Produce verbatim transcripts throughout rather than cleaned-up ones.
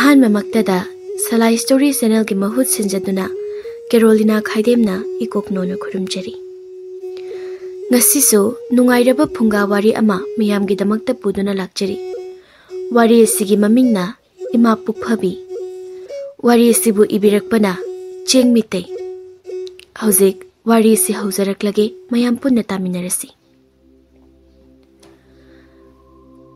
ꯑꯍꯥꯟꯕꯃꯛꯇꯗ ꯁꯂꯥꯏ story ꯆꯦꯅꯦꯜꯒꯤ ꯃꯍꯨꯠ ꯁꯤꯟꯖꯗꯨꯅ ꯀꯦꯔꯣꯂꯤꯅꯥ ꯈꯥꯏꯗꯦꯝꯅ ꯏꯀꯣꯛꯅꯣꯅ ꯈꯨꯔꯨꯝꯖꯔꯤ꯫ ꯉꯁꯤꯁꯨ ꯅꯨꯡꯉꯥꯏꯔꯕ ꯐꯨꯡꯒꯥ ꯋꯥꯔꯤ ꯑꯃ ꯃꯌꯥꯝꯒꯤꯗꯃꯛꯇ ꯄꯨꯗꯨꯅ ꯂꯥꯛꯆꯔꯤ꯫ ꯋꯥꯔꯤ ꯑꯁꯤꯒꯤ ꯃꯃꯤꯡꯅ ꯏꯃꯥ ꯄꯨꯛꯐꯕꯤ꯫ ꯋꯥꯔꯤ ꯑꯁꯤꯕꯨ ꯏꯕꯤꯔꯛꯄꯅ ꯆꯦꯡ ꯃꯤꯇꯩ꯫ ꯍꯧꯖꯤꯛ ꯋꯥꯔꯤ ꯑꯁꯤ ꯍꯧꯖꯔꯛꯂꯒꯦ, ꯃꯌꯥꯝ ꯄꯨꯟꯅ ꯇꯥꯃꯤꯟꯅꯔꯁꯤ꯫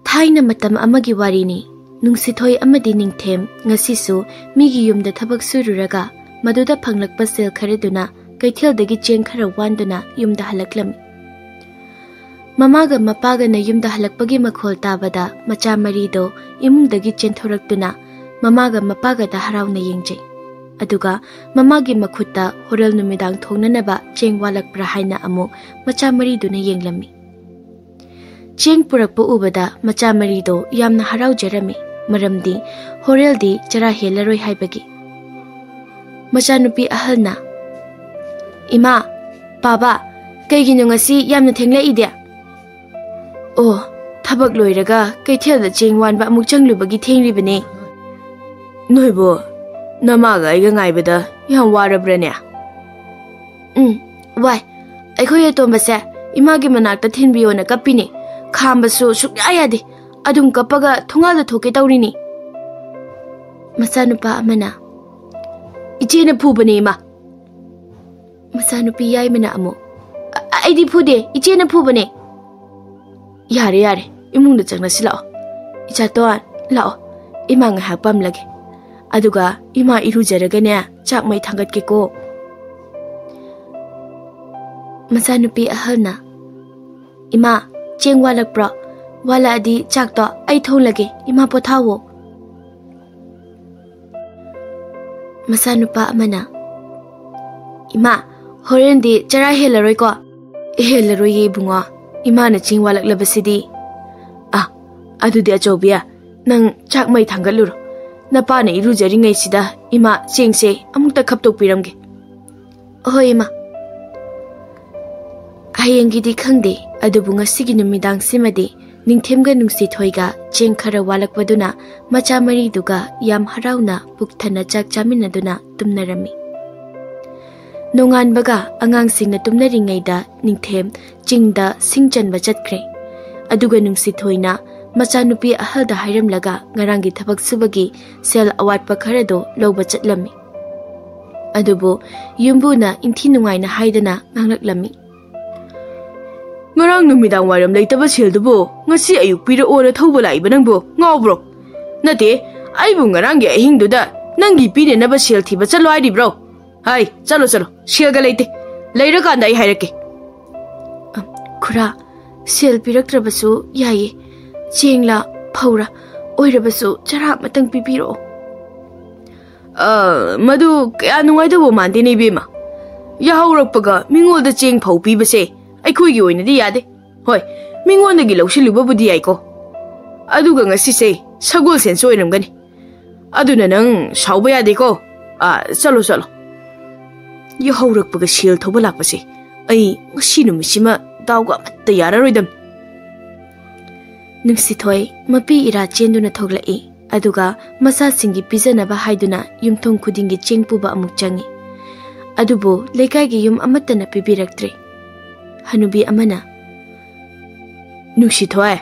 ꯊꯥꯏꯅ ꯃꯇꯝ ꯑꯃꯒꯤ ꯋꯥꯔꯤꯅꯤ꯫ ꯅꯨꯡꯁꯤꯊꯣꯏ ꯑꯃꯗꯤ ꯅꯤꯡꯊꯦꯝ ꯉꯁꯤꯁꯨ ꯃꯤꯒꯤ ꯌꯨꯝꯗ ꯊꯕꯛ ꯁꯨꯔꯨꯔꯒ ꯃꯗꯨꯗ ꯐꯪꯂꯛꯄ ꯁꯦꯜ ꯈꯔꯗꯨꯅ ꯀꯩꯊꯦꯜꯗꯒꯤ ꯆꯦꯡ ꯈꯔ ꯋꯥꯟꯗꯨꯅ ꯌꯨꯝꯗ ꯍꯜꯂꯛꯂꯝꯃꯤ꯫ ꯃꯃꯥꯒ ꯃꯄꯥꯒꯅ ꯌꯨꯝꯗ ꯍꯜꯂꯛꯄꯒꯤ ꯃꯈꯣꯜ ꯇꯥꯕꯗ ꯃꯆꯥ ꯃꯔꯤꯗꯣ ꯏꯃꯨꯡꯗꯒꯤ ꯆꯦꯟꯊꯣꯔꯛꯇꯨꯅ ꯃꯃꯥꯒ ꯃꯄꯥꯒꯗ ꯍꯔꯥꯎꯅ ꯌꯦꯡꯖꯩ꯫ ꯑꯗꯨꯒ ꯃꯃꯥꯒꯤ ꯃꯈꯨꯠꯇ ꯍꯣꯔꯦꯜ ꯅꯨꯃꯤꯗꯥꯡ ꯊꯣꯡꯅꯅꯕ ꯆꯦꯡ ꯋꯥꯠꯂꯛꯄ꯭ꯔꯥ ꯍꯥꯏꯅ ꯑꯃꯨꯛ ꯃꯆꯥ ꯃꯔꯤꯗꯨꯅ ꯌꯦꯡꯂꯝꯃꯤ꯫ ꯆꯦꯡ ꯄꯨꯔꯛꯄ ꯎꯕꯗ ꯃꯆꯥ ꯃꯔꯤꯗꯣ ꯌꯥꯝꯅ ꯍꯔꯥꯎꯖꯔꯝꯃꯤ, ꯃꯔꯝꯗꯤ ꯍꯣꯔꯦꯜꯗꯤ ꯆꯔꯥ ꯍꯦꯜꯂꯔꯣꯏ ꯍꯥꯏꯕꯒꯤ꯫ ꯃꯆꯥꯅꯨꯄꯤ ꯑꯍꯜꯅ, "ꯏꯃꯥ, ꯄꯥꯕ, ꯀꯩꯒꯤꯅꯣ ꯉꯁꯤ ꯌꯥꯝꯅ ꯊꯦꯡꯂꯛꯏꯗꯤ?" "ꯑꯣ, ꯊꯕꯛ ꯂꯣꯏꯔꯒ ꯀꯩꯊꯦꯜꯗ ꯆꯦꯡ ꯋꯥꯟꯕ ꯑꯃꯨꯛ ꯆꯪꯂꯨꯕꯒꯤ ꯊꯦꯡꯂꯤꯕꯅꯦ꯫" "ꯅꯣꯏꯕꯨ ꯅꯃꯥꯒ ꯑꯩꯒ ꯉꯥꯏꯕꯗ ꯌꯥꯝ ꯋꯥꯔꯕ꯭ꯔꯅꯦ?" "ꯎꯝ, ꯋꯥꯏ꯫ ꯑꯩꯈꯣꯏ ꯑꯇꯣꯝꯕꯁꯦ ꯏꯃꯥꯒꯤ ꯃꯅꯥꯛꯇ ꯊꯤꯟꯕꯤꯌꯣꯅ ꯀꯞꯄꯤꯅꯦ꯫ ꯈꯥꯝꯕꯁꯨ ꯁꯨꯛꯌꯥ ꯌꯥꯗꯦ꯫ ꯑꯗꯨꯝ ꯀꯞꯄꯒ ꯊꯣꯡꯒꯥꯜꯗ ꯊꯣꯛꯀꯦ ꯇꯧꯔꯤꯅꯤ꯫" ꯃꯆꯥꯅꯨꯄꯥ ꯑꯃꯅ, "ꯏꯆꯦꯅ ꯐꯨꯕꯅꯦ, ꯏꯃꯥ꯫" ꯃꯆꯥꯅꯨꯄꯤ ꯌꯥꯏꯃꯅ ꯑꯃꯨꯛ, "ꯑ-, ꯑꯩꯗꯤ ꯐꯨꯗꯦ, ꯏꯆꯦꯅ ꯐꯨꯕꯅꯦ꯫" "ꯌꯥꯔꯦ, ꯌꯥꯔꯦ, ꯏꯃꯨꯡꯗ ꯆꯪꯂꯁꯤ ꯂꯥꯛꯑꯣ꯫ ꯏꯆꯥꯇꯣꯟ, ꯂꯥꯛꯑꯣ, ꯏꯃꯥ ꯉꯥꯏꯍꯥꯛ ꯄꯝꯂꯒꯦ꯫ ꯑꯗꯨꯒ ꯏꯃꯥ ꯏꯔꯨꯖꯔꯒꯅꯦ, ꯆꯥꯛ ꯃꯩ ꯊꯥꯡꯒꯠꯀꯦꯀꯣ꯫" ꯃꯆꯥꯅꯨꯄꯤ ꯑꯍꯜꯅ, "ꯏꯃꯥ, ꯆꯦꯡ ꯋꯥꯠꯂꯛꯄ꯭ꯔꯣ? ꯋꯥꯠꯂꯛꯑꯗꯤ ꯆꯥꯛꯇꯣ ꯑꯩ ꯊꯣꯡꯂꯒꯦ, ꯏꯃꯥ ꯄꯣꯊꯥꯋꯣ꯫" ꯃꯆꯥꯅꯨꯄꯥ ꯑꯃꯅ, "ꯏꯃꯥ, ꯍꯣꯔꯦꯟꯗꯤ ꯆꯔꯥ ꯍꯦꯜꯂꯔꯣꯏꯀꯣ?" "ꯍꯦꯜꯂꯔꯣꯏꯌꯦ ꯏꯕꯨꯡꯉꯣ, ꯏꯃꯥꯅ ꯆꯦꯡ ꯋꯥꯠꯂꯛꯂꯕꯁꯤꯗꯤ꯫" "ꯑꯥ, ꯑꯗꯨꯗꯤ ꯑꯆꯧꯕꯤ, ꯅꯪ ꯆꯥꯛ ꯃꯩ ꯊꯥꯡꯒꯠꯂꯨꯔꯣ꯫ ꯅꯄꯥꯅ ꯏꯔꯨꯖꯔꯤꯉꯩꯁꯤꯗ ꯏꯃꯥ ꯆꯦꯡꯁꯦ ꯑꯃꯨꯛꯇ ꯈꯞꯇꯣꯛꯄꯤꯔꯝꯒꯦ꯫" "ꯍꯣꯏ, ꯏꯃꯥ꯫" ꯍꯌꯦꯡꯒꯤꯗꯤ ꯈꯪꯗꯦ, ꯑꯗꯨꯕꯨ ꯉꯁꯤꯒꯤ ꯅꯨꯃꯤꯗꯥꯡꯁꯤꯃꯗꯤ ꯅꯤꯡꯊꯦꯝꯒ ꯅꯨꯡꯁꯤꯊꯣꯏꯒ ꯆꯦꯡ ꯈꯔ ꯋꯥꯠꯂꯛꯄꯗꯨꯅ ꯃꯆꯥ ꯃꯔꯤꯗꯨꯒ ꯌꯥꯝ ꯍꯔꯥꯎꯅ ꯄꯨꯛ ꯊꯟꯅ ꯆꯥꯛ ꯆꯥꯃꯤꯟꯅꯗꯨꯅ ꯇꯨꯝꯅꯔꯝꯃꯤ꯫ ꯅꯣꯡꯉꯥꯟꯕꯒ ꯑꯉꯥꯡꯁꯤꯡꯅ ꯇꯨꯝꯅꯔꯤꯉꯩꯗ ꯅꯤꯡꯊꯦꯝ ꯆꯤꯡꯗ ꯁꯤꯡ ꯆꯟꯕ ꯆꯠꯈ꯭ꯔꯦ꯫ ꯑꯗꯨꯒ ꯅꯨꯡꯁꯤꯊꯣꯏꯅ ꯃꯆꯥꯅꯨꯄꯤ ꯑꯍꯜꯗ ꯍꯥꯏꯔꯝꯂꯒ ꯉꯔꯥꯡꯒꯤ ꯊꯕꯛ ꯁꯨꯕꯒꯤ ꯁꯦꯜ ꯑꯋꯥꯠꯄ ꯈꯔꯗꯣ ꯂꯧꯕ ꯆꯠꯂꯝꯃꯤ꯫ ꯑꯗꯨꯕꯨ ꯌꯨꯝꯕꯨꯅ ꯏꯟꯊꯤ ꯅꯨꯡꯉꯥꯏꯅ ꯍꯥꯏꯗꯅ ꯉꯥꯡꯂꯛꯂꯝꯃꯤ꯫ "ꯉꯔꯥꯡ ꯅꯨꯃꯤꯗꯥꯡ ꯋꯥꯏꯔꯝ ꯂꯩꯇꯕ ꯁꯦꯜꯗꯨꯕꯨ ꯉꯁꯤ ꯑꯌꯨꯛ ꯄꯤꯔꯛꯑꯣꯅ ꯊꯧꯕ ꯂꯥꯛꯏꯕ ꯅꯪꯕꯨ ꯉꯥꯎꯕ꯭ꯔꯣ? ꯅꯠꯇꯦ, ꯑꯩꯕꯨ ꯉꯔꯥꯡꯒꯤ ꯑꯍꯤꯡꯗꯨꯗ ꯅꯪꯒꯤ ꯄꯤꯅꯅꯕ ꯁꯦꯜ ꯊꯤꯕ ꯆꯠꯂꯣ ꯍꯥꯏꯔꯤꯕ꯭ꯔꯣ? ꯍꯥꯏ, ꯆꯠꯂꯣ, ꯆꯠꯂꯣ, ꯁꯦꯜꯒ ꯂꯩꯇꯦ, ꯂꯩꯔꯀꯥꯟꯗ ꯑꯩ ꯍꯥꯏꯔꯛꯀꯦ꯫" "ꯑ, ꯈꯨꯔꯥ, ꯁꯦꯜ ꯄꯤꯔꯛꯇ꯭ꯔꯕꯁꯨ ꯌꯥꯏꯌꯦ, ꯆꯦꯡꯂꯥ ꯐꯧꯔꯥ ꯑꯣꯏꯔꯕꯁꯨ ꯆꯔꯥ ꯑꯃꯇꯪ ꯄꯤꯕꯤꯔꯛꯑꯣ꯫" "ꯑ, ꯃꯗꯨ ꯀꯌꯥ ꯅꯨꯡꯉꯥꯏꯗꯧꯕ ꯃꯥꯟꯗꯦꯅꯦ, ꯏꯕꯦꯝꯃ꯫ ꯌꯥꯍꯧꯔꯛꯄꯒ ꯃꯤꯉꯣꯟꯗ ꯆꯦꯡ ꯐꯧ ꯄꯤꯕꯁꯦ ꯑꯩꯈꯣꯏꯒꯤ ꯑꯣꯏꯅꯗꯤ ꯌꯥꯗꯦ꯫ ꯍꯣꯏ, ꯃꯤꯉꯣꯟꯗꯒꯤ ꯂꯧꯁꯤꯜꯂꯨꯕꯕꯨꯗꯤ ꯌꯥꯏꯀꯣ, ꯑꯗꯨꯒ ꯉꯁꯤꯁꯦ ꯁꯒꯣꯜꯁꯦꯟꯁꯨ ꯑꯣꯏꯔꯝꯒꯅꯤ꯫ ꯑꯗꯨꯅ ꯅꯪ ꯁꯥꯎꯕ ꯌꯥꯗꯦꯀꯣ꯫ ꯑꯥ, ꯆꯠꯂꯣ, ꯆꯠꯂꯣ꯫ ꯌꯥꯍꯧꯔꯛꯄꯒ ꯁꯦꯜ ꯊꯧꯕ ꯂꯥꯛꯄꯁꯦ ꯑꯩ ꯉꯁꯤ ꯅꯨꯃꯤꯠꯁꯤꯃ ꯗꯥꯎꯒ ꯑꯃꯠꯇ ꯌꯥꯔꯔꯣꯏꯗꯝꯅꯤ꯫" ꯅꯨꯡꯁꯤꯊꯣꯏ ꯃꯄꯤ ꯏꯔꯥ ꯆꯦꯟꯗꯨꯅ ꯊꯣꯛꯂꯛꯏ꯫ ꯑꯗꯨꯒ ꯃꯆꯥꯁꯤꯡꯒꯤ ꯄꯤꯖꯅꯕ ꯍꯥꯏꯗꯨꯅ ꯌꯨꯝꯊꯣꯡ ꯈꯨꯗꯤꯡꯒꯤ ꯆꯦꯡ ꯄꯨꯕ ꯑꯃꯨꯛ ꯆꯪꯏ꯫ ꯑꯗꯨꯕꯨ ꯂꯩꯀꯥꯏꯒꯤ ꯌꯨꯝ ꯑꯃꯠꯇꯅ ꯄꯤꯕꯤꯔꯛꯇ꯭ꯔꯦ꯫ ꯍꯅꯨꯕꯤ ꯑꯃꯅ, "ꯅꯨꯡꯁꯤꯊꯣꯏ,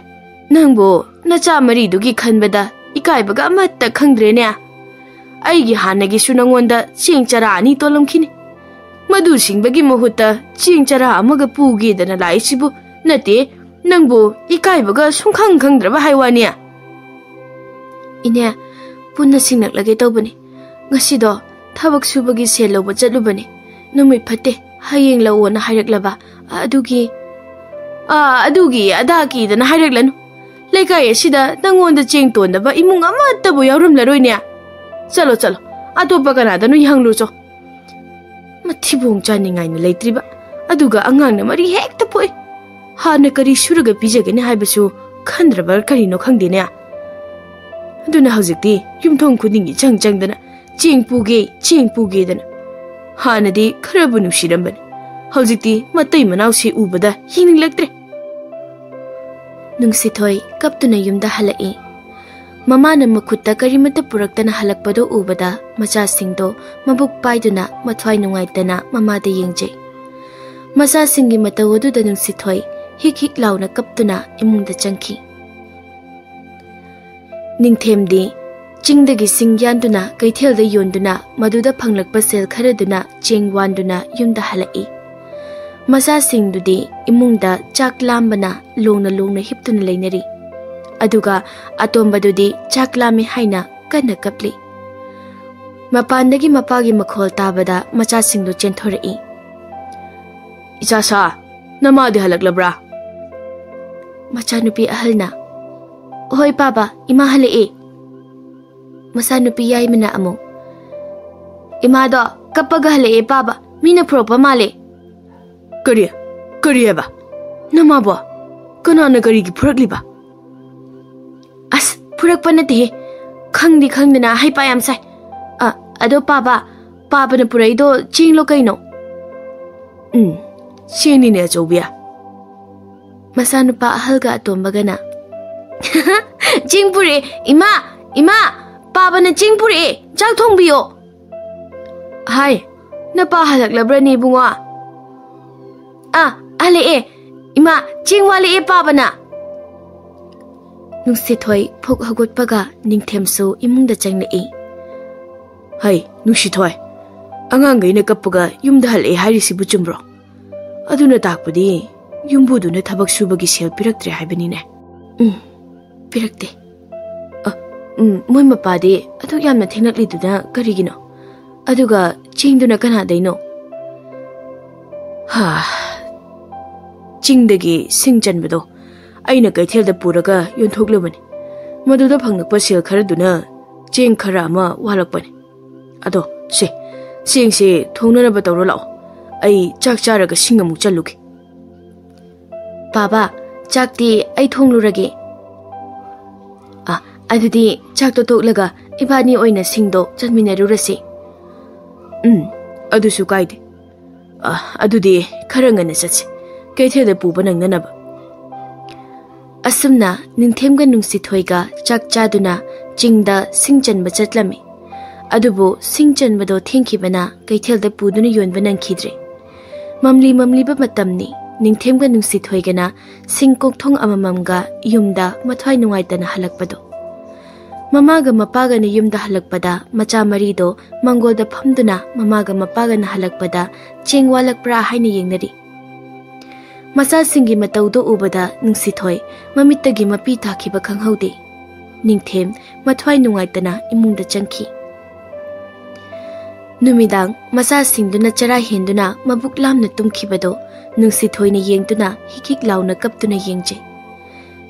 ꯅꯪꯕꯨ ꯅꯆꯥ ꯃꯔꯤꯗꯨꯒꯤ ꯈꯟꯕꯗ ꯏꯀꯥꯏꯕꯒ ꯑꯃꯠꯇ ꯈꯪꯗ꯭ꯔꯦꯅꯦ꯫ ꯑꯩꯒꯤ ꯍꯥꯟꯅꯒꯤꯁꯨ ꯅꯉꯣꯟꯗ ꯆꯦꯡ ꯆꯔꯥ ꯑꯅꯤ ꯇꯣꯜꯂꯝꯈꯤꯅꯤ꯫ ꯃꯗꯨ ꯁꯤꯡꯕꯒꯤ ꯃꯍꯨꯠꯇ ꯆꯦꯡ ꯆꯔꯥ ꯑꯃꯒ ꯄꯨꯒꯦꯗꯅ ꯂꯥꯛꯏꯁꯤꯕꯨ ꯅꯠꯇꯦ, ꯅꯪꯕꯨ ꯏꯀꯥꯏꯕꯒ ꯁꯨꯡꯈꯪ ꯈꯪꯗ꯭ꯔꯕ ꯍꯥꯏ ꯋꯥꯅꯤ꯫" "ꯏꯅꯦ, ꯄꯨꯟꯅ ꯁꯤꯡꯂꯛꯂꯒꯦ ꯇꯧꯕꯅꯤ꯫ ꯉꯁꯤꯗꯣ ꯊꯕꯛ ꯁꯨꯕꯒꯤ ꯁꯦꯜ ꯂꯧꯕ ꯆꯠꯂꯨꯕꯅꯤ꯫ ꯅꯨꯃꯤꯠ ꯐꯠꯇꯦ, ꯍꯌꯦꯡ ꯂꯧꯑꯣꯅ ꯍꯥꯏꯔꯛꯂꯕ꯫ ꯑꯗꯨꯒꯤ..." "ꯑꯥ, ꯑꯗꯨꯒꯤ ꯑꯗꯥꯒꯤꯗꯅ ꯍꯥꯏꯔꯛꯂꯅꯨ꯫ ꯂꯩꯀꯥꯏ ꯑꯁꯤꯗ ꯅꯪꯉꯣꯟꯗ ꯆꯦꯡ ꯇꯣꯟꯗꯕ ꯏꯃꯨꯡ ꯑꯃꯠꯇꯕꯨ ꯌꯥꯎꯔꯝꯂꯔꯣꯏꯅꯦ꯫ ꯆꯠꯂꯣ, ꯆꯠꯂꯣ, ꯑꯇꯣꯞꯄ ꯀꯅꯥꯗꯅꯣ ꯌꯦꯡꯍꯜꯂꯨꯆꯣ꯫" ꯃꯊꯤꯕꯣꯡ ꯆꯥꯅꯤꯡꯉꯥꯏꯅ ꯂꯩꯇ꯭ꯔꯤꯕ, ꯑꯗꯨꯒ ꯑꯉꯥꯡꯅ ꯃꯔꯤ ꯍꯦꯛꯇ ꯄꯣꯛꯏ꯫ ꯍꯥꯟꯅ ꯀꯔꯤ ꯁꯨꯔꯒ ꯄꯤꯖꯒꯅꯤ ꯍꯥꯏꯕꯁꯨ ꯈꯟꯗ꯭ꯔꯕ ꯀꯔꯤꯅꯣ ꯈꯪꯗꯦꯅꯦ꯫ ꯑꯗꯨꯅ ꯍꯧꯖꯤꯛꯇꯤ ꯌꯨꯝꯊꯣꯡ ꯈꯨꯗꯤꯡꯒꯤ ꯆꯪ ꯆꯪꯗꯅ "ꯆꯦꯡ ꯄꯨꯒꯦ, ꯆꯦꯡ ꯄꯨꯒꯦꯗꯅ"꯫ ꯍꯥꯟꯅꯗꯤ ꯈꯔꯕꯨ ꯅꯨꯡꯁꯤꯔꯝꯕꯅꯤ, ꯍꯧꯖꯤꯛꯇꯤ ꯃꯇꯩ ꯃꯅꯥꯎꯁꯦ ꯎꯕꯗ ꯌꯦꯡꯅꯤꯡꯂꯛꯇ꯭ꯔꯦ꯫ ꯅꯨꯡꯁꯤꯊꯣꯏ ꯀꯞꯇꯨꯅ ꯌꯨꯝꯗ ꯍꯜꯂꯛꯏ꯫ ꯃꯃꯥꯅ ꯃꯈꯨꯠꯇ ꯀꯔꯤꯃꯠꯇ ꯄꯨꯔꯛꯇꯅ ꯍꯜꯂꯛꯄꯗꯨ ꯎꯕꯗ ꯃꯆꯥꯁꯤꯡꯗꯣ ꯃꯕꯨꯛ ꯄꯥꯏꯗꯨꯅ ꯃꯊ꯭ꯋꯥꯏ ꯅꯨꯡꯉꯥꯏꯇꯅ ꯃꯃꯥꯗ ꯌꯦꯡꯖꯩ꯫ ꯃꯆꯥꯁꯤꯡꯒꯤ ꯃꯇꯧ ꯑꯗꯨꯗ ꯅꯨꯡꯁꯤꯊꯣꯏ ꯍꯤꯛ ꯍꯤꯛ ꯂꯥꯎꯅ ꯀꯞꯇꯨꯅ ꯏꯃꯨꯡꯗ ꯆꯪꯈꯤ꯫ ꯅꯤꯡꯊꯦꯝꯗꯤ ꯆꯤꯡꯗꯒꯤ ꯁꯤꯡ ꯌꯥꯟꯗꯨꯅ ꯀꯩꯊꯦꯜꯗ ꯌꯣꯟꯗꯨꯅ ꯃꯗꯨꯗ ꯐꯪꯂꯛꯄ ꯁꯦꯜ ꯈꯔꯗꯨꯅ ꯆꯦꯡ ꯋꯥꯟꯗꯨꯅ ꯌꯨꯝꯗ ꯍꯜꯂꯛꯏ꯫ ꯃꯆꯥꯁꯤꯡꯗꯨꯗꯤ ꯏꯃꯨꯡꯗ ꯆꯥꯛ ꯂꯥꯝꯕꯅ ꯂꯣꯡꯅ ꯂꯣꯡꯅ ꯍꯤꯞꯇꯨꯅ ꯂꯩꯅꯔꯤ꯫ ꯑꯗꯨꯒ ꯑꯇꯣꯝꯕꯗꯨꯗꯤ ꯆꯥꯛ ꯂꯥꯝꯃꯤ ꯍꯥꯏꯅ ꯀꯟꯅ ꯀꯞꯂꯤ꯫ ꯃꯄꯥꯟꯗꯒꯤ ꯃꯄꯥꯒꯤ ꯃꯈꯣꯜ ꯇꯥꯕꯗ ꯃꯆꯥꯁꯤꯡꯗꯨ ꯆꯦꯟꯊꯣꯔꯛꯏ꯫ "ꯏꯆꯥꯁꯥ, ꯅꯃꯥꯗꯤ ꯍꯜꯂꯛꯂꯕ꯭ꯔꯥ?" ꯃꯆꯥꯅꯨꯄꯤ ꯑꯍꯜꯅ, "ꯍꯣꯏ ꯄꯥꯕ, ꯏꯃꯥ ꯍꯜꯂꯛꯑꯦ꯫" ꯃꯆꯥꯅꯨꯄꯤ ꯌꯥꯏꯃꯅ ꯑꯃꯨꯛ, "ꯏꯃꯥꯗꯣ ꯀꯞꯄꯒ ꯍꯜꯂꯛꯑꯦ ꯄꯥꯕ, ꯃꯤꯅ ꯐꯨꯔꯛꯄ ꯃꯥꯜꯂꯦ꯫" "ꯀꯔꯤ? ꯀꯔꯤ ꯍꯥꯏꯕ? ꯅꯃꯥꯕꯣ? ꯀꯅꯥꯅ ꯀꯔꯤꯒꯤ ꯐꯨꯔꯛꯂꯤꯕ?" "ꯑꯁ, ꯐꯨꯔꯛꯄ ꯅꯠꯇꯦꯍꯦ, ꯈꯪꯗꯤ ꯈꯪꯗꯅ ꯍꯩꯄꯥ ꯌꯥꯝ ꯁꯥꯏ꯫ ꯑ, ꯑꯗꯣ ꯄꯥꯕ, ꯄꯥꯕꯅ ꯄꯨꯔꯛꯏꯗꯣ ꯆꯦꯡꯂꯣ ꯀꯩꯅꯣ?" "ꯎꯝ, ꯆꯦꯡꯅꯤꯅꯦ ꯑꯆꯧꯕꯤ꯫" ꯃꯆꯥꯅꯨꯄꯥ ꯑꯍꯜꯒ ꯑꯇꯣꯝꯕꯒꯅ, "ꯆꯦꯡ ꯄꯨꯔꯛꯑꯦ, ꯏꯃꯥ, ꯏꯃꯥ, ꯄꯥꯕꯅ ꯆꯦꯡ ꯄꯨꯔꯛꯑꯦ, ꯆꯥꯛ ꯊꯣꯡꯕꯤꯌꯣ꯫" "ꯍꯥꯏ, ꯅꯄꯥ ꯍꯜꯂꯛꯂꯕ꯭ꯔꯅꯦ ꯏꯕꯨꯡꯉꯣ?" "ꯑꯥ, ꯍꯜꯂꯛꯑꯦ ꯏꯃꯥ, ꯆꯦꯡ ꯋꯥꯠꯂꯛꯑꯦ ꯄꯥꯕꯅ꯫" ꯅꯨꯡꯁꯤꯊꯣꯏ ꯐꯨꯛ ꯍꯧꯒꯠꯄꯒ ꯅꯤꯡꯊꯦꯝꯁꯨ ꯏꯃꯨꯡꯗ ꯆꯪꯂꯛꯏ꯫ "ꯍꯩ, ꯅꯨꯡꯁꯤꯊꯣꯏ, ꯑꯉꯥꯡꯈꯩꯅ ꯀꯞꯄꯒ ꯌꯨꯝꯗ ꯍꯜꯂꯛꯑꯦ ꯍꯥꯏꯔꯤꯁꯤꯕꯨ ꯆꯨꯝꯕ꯭ꯔꯣ? ꯑꯗꯨꯅ ꯇꯥꯛꯄꯗꯤ ꯌꯨꯝꯕꯨꯗꯨꯅ ꯊꯕꯛ ꯁꯨꯕꯒꯤ ꯁꯦꯜ ꯄꯤꯔꯛꯇ꯭ꯔꯦ ꯍꯥꯏꯕꯅꯤꯅꯦ꯫" "ꯎꯝ, ꯄꯤꯔꯛꯇꯦ꯫" "ꯑ, ꯎꯝ, ꯃꯣꯏ ꯃꯄꯥꯗꯤ ꯑꯗꯨꯛ ꯌꯥꯝꯅ ꯊꯦꯡꯂꯛꯂꯤꯗꯨꯅ ꯀꯔꯤꯒꯤꯅꯣ? ꯑꯗꯨꯒ ꯆꯦꯡꯗꯨꯅ ꯀꯅꯥꯗꯩꯅꯣ?" "ꯍꯥ, ꯆꯤꯡꯗꯒꯤ ꯁꯤꯡ ꯆꯟꯕꯗꯣ ꯑꯩꯅ ꯀꯩꯊꯦꯜꯗ ꯄꯨꯔꯒ ꯌꯣꯟꯊꯣꯛꯂꯨꯕꯅꯤ꯫ ꯃꯗꯨꯗ ꯐꯪꯂꯛꯄ ꯁꯦꯜ ꯈꯔꯗꯨꯅ ꯆꯦꯡ ꯈꯔ ꯑꯃ ꯋꯥꯠꯂꯛꯄꯅꯤ꯫ ꯑꯗꯣ ꯁꯦ, ꯆꯦꯡꯁꯦ ꯊꯣꯡꯅꯅꯕ ꯇꯧꯔꯣ ꯂꯥꯛꯑꯣ꯫ ꯑꯩ ꯆꯥꯛ ꯆꯥꯔꯒ ꯁꯤꯡ ꯑꯃꯨꯛ ꯆꯜꯂꯨꯒꯦ꯫" "ꯄꯥꯕ, ꯆꯥꯛꯇꯤ ꯑꯩ ꯊꯣꯡꯂꯨꯔꯒꯦ꯫" "ꯑ, ꯑꯗꯨꯗꯤ ꯆꯥꯛꯇꯣ ꯇꯣꯛꯂꯒ ꯏꯕꯥꯅꯤ ꯑꯣꯏꯅ ꯁꯤꯡꯗꯣ ꯆꯟꯃꯤꯟꯅꯔꯨꯔꯁꯤ꯫" "ꯎꯝ, ꯑꯗꯨꯁꯨ ꯀꯥꯏꯗꯦ꯫ ꯑ, ꯑꯗꯨꯗꯤ ꯈꯔ ꯉꯟꯅ ꯆꯠꯁꯤ, ꯀꯩꯊꯦꯜꯗ ꯄꯨꯕ ꯅꯪꯅꯅꯕ꯫" ꯑꯁꯨꯝꯅ ꯅꯤꯡꯊꯦꯝꯒ ꯅꯨꯡꯁꯤꯊꯣꯏꯒ ꯆꯥꯛ ꯆꯥꯗꯨꯅ ꯆꯤꯡꯗ ꯁꯤꯡ ꯆꯟꯕ ꯆꯠꯂꯝꯃꯤ꯫ ꯑꯗꯨꯕꯨ ꯁꯤꯡ ꯆꯟꯕꯗꯣ ꯊꯦꯡꯈꯤꯕꯅ ꯀꯩꯊꯦꯜꯗ ꯄꯨꯗꯨꯅ ꯌꯣꯟꯕ ꯅꯪꯈꯤꯗ꯭ꯔꯦ꯫ ꯃꯝꯂꯤ ꯃꯝꯂꯤꯕ ꯃꯇꯝꯅꯤ꯫ ꯅꯤꯡꯊꯦꯝꯒ ꯅꯨꯡꯁꯤꯊꯣꯏꯒꯅ ꯁꯤꯡ ꯀꯣꯛꯊꯣꯡ ꯑꯃꯃꯝꯒ ꯌꯨꯝꯗ ꯃꯊ꯭ꯋꯥꯏ ꯅꯨꯡꯉꯥꯏꯇꯅ ꯍꯜꯂꯛꯄꯗꯣ꯫ ꯃꯃꯥꯒ ꯃꯄꯥꯒꯅ ꯌꯨꯝꯗ ꯍꯜꯂꯛꯄꯗ ꯃꯆꯥ ꯃꯔꯤꯗꯣ ꯃꯪꯒꯣꯜꯗ ꯐꯝꯗꯨꯅ ꯃꯃꯥꯒ ꯃꯄꯥꯒꯅ ꯍꯜꯂꯛꯄꯗ ꯆꯦꯡ ꯋꯥꯠꯂꯛꯄ꯭ꯔꯥ ꯍꯥꯏꯅ ꯌꯦꯡꯅꯔꯤ꯫ ꯃꯆꯥꯁꯤꯡꯒꯤ ꯃꯇꯧꯗꯣ ꯎꯕꯗ ꯅꯨꯡꯁꯤꯊꯣꯏ ꯃꯃꯤꯠꯇꯒꯤ ꯃꯄꯤ ꯇꯥꯈꯤꯕ ꯈꯪꯍꯧꯗꯦ꯫ ꯅꯤꯡꯊꯦꯝ ꯃꯊ꯭ꯋꯥꯏ ꯅꯨꯡꯉꯥꯏꯇꯅ ꯏꯃꯨꯡꯗ ꯆꯪꯈꯤ꯫ ꯅꯨꯃꯤꯗꯥꯡ ꯃꯆꯥꯁꯤꯡꯗꯨꯅ ꯆꯔꯥ ꯍꯦꯟꯗꯨꯅ ꯃꯕꯨꯛ ꯂꯥꯝꯅ ꯇꯨꯝꯈꯤꯕꯗꯣ ꯅꯨꯡꯁꯤꯊꯣꯏꯅ ꯌꯦꯡꯗꯨꯅ ꯍꯤꯛ ꯍꯤꯛ ꯂꯥꯎꯅ ꯀꯞꯇꯨꯅ ꯌꯦꯡꯖꯩ꯫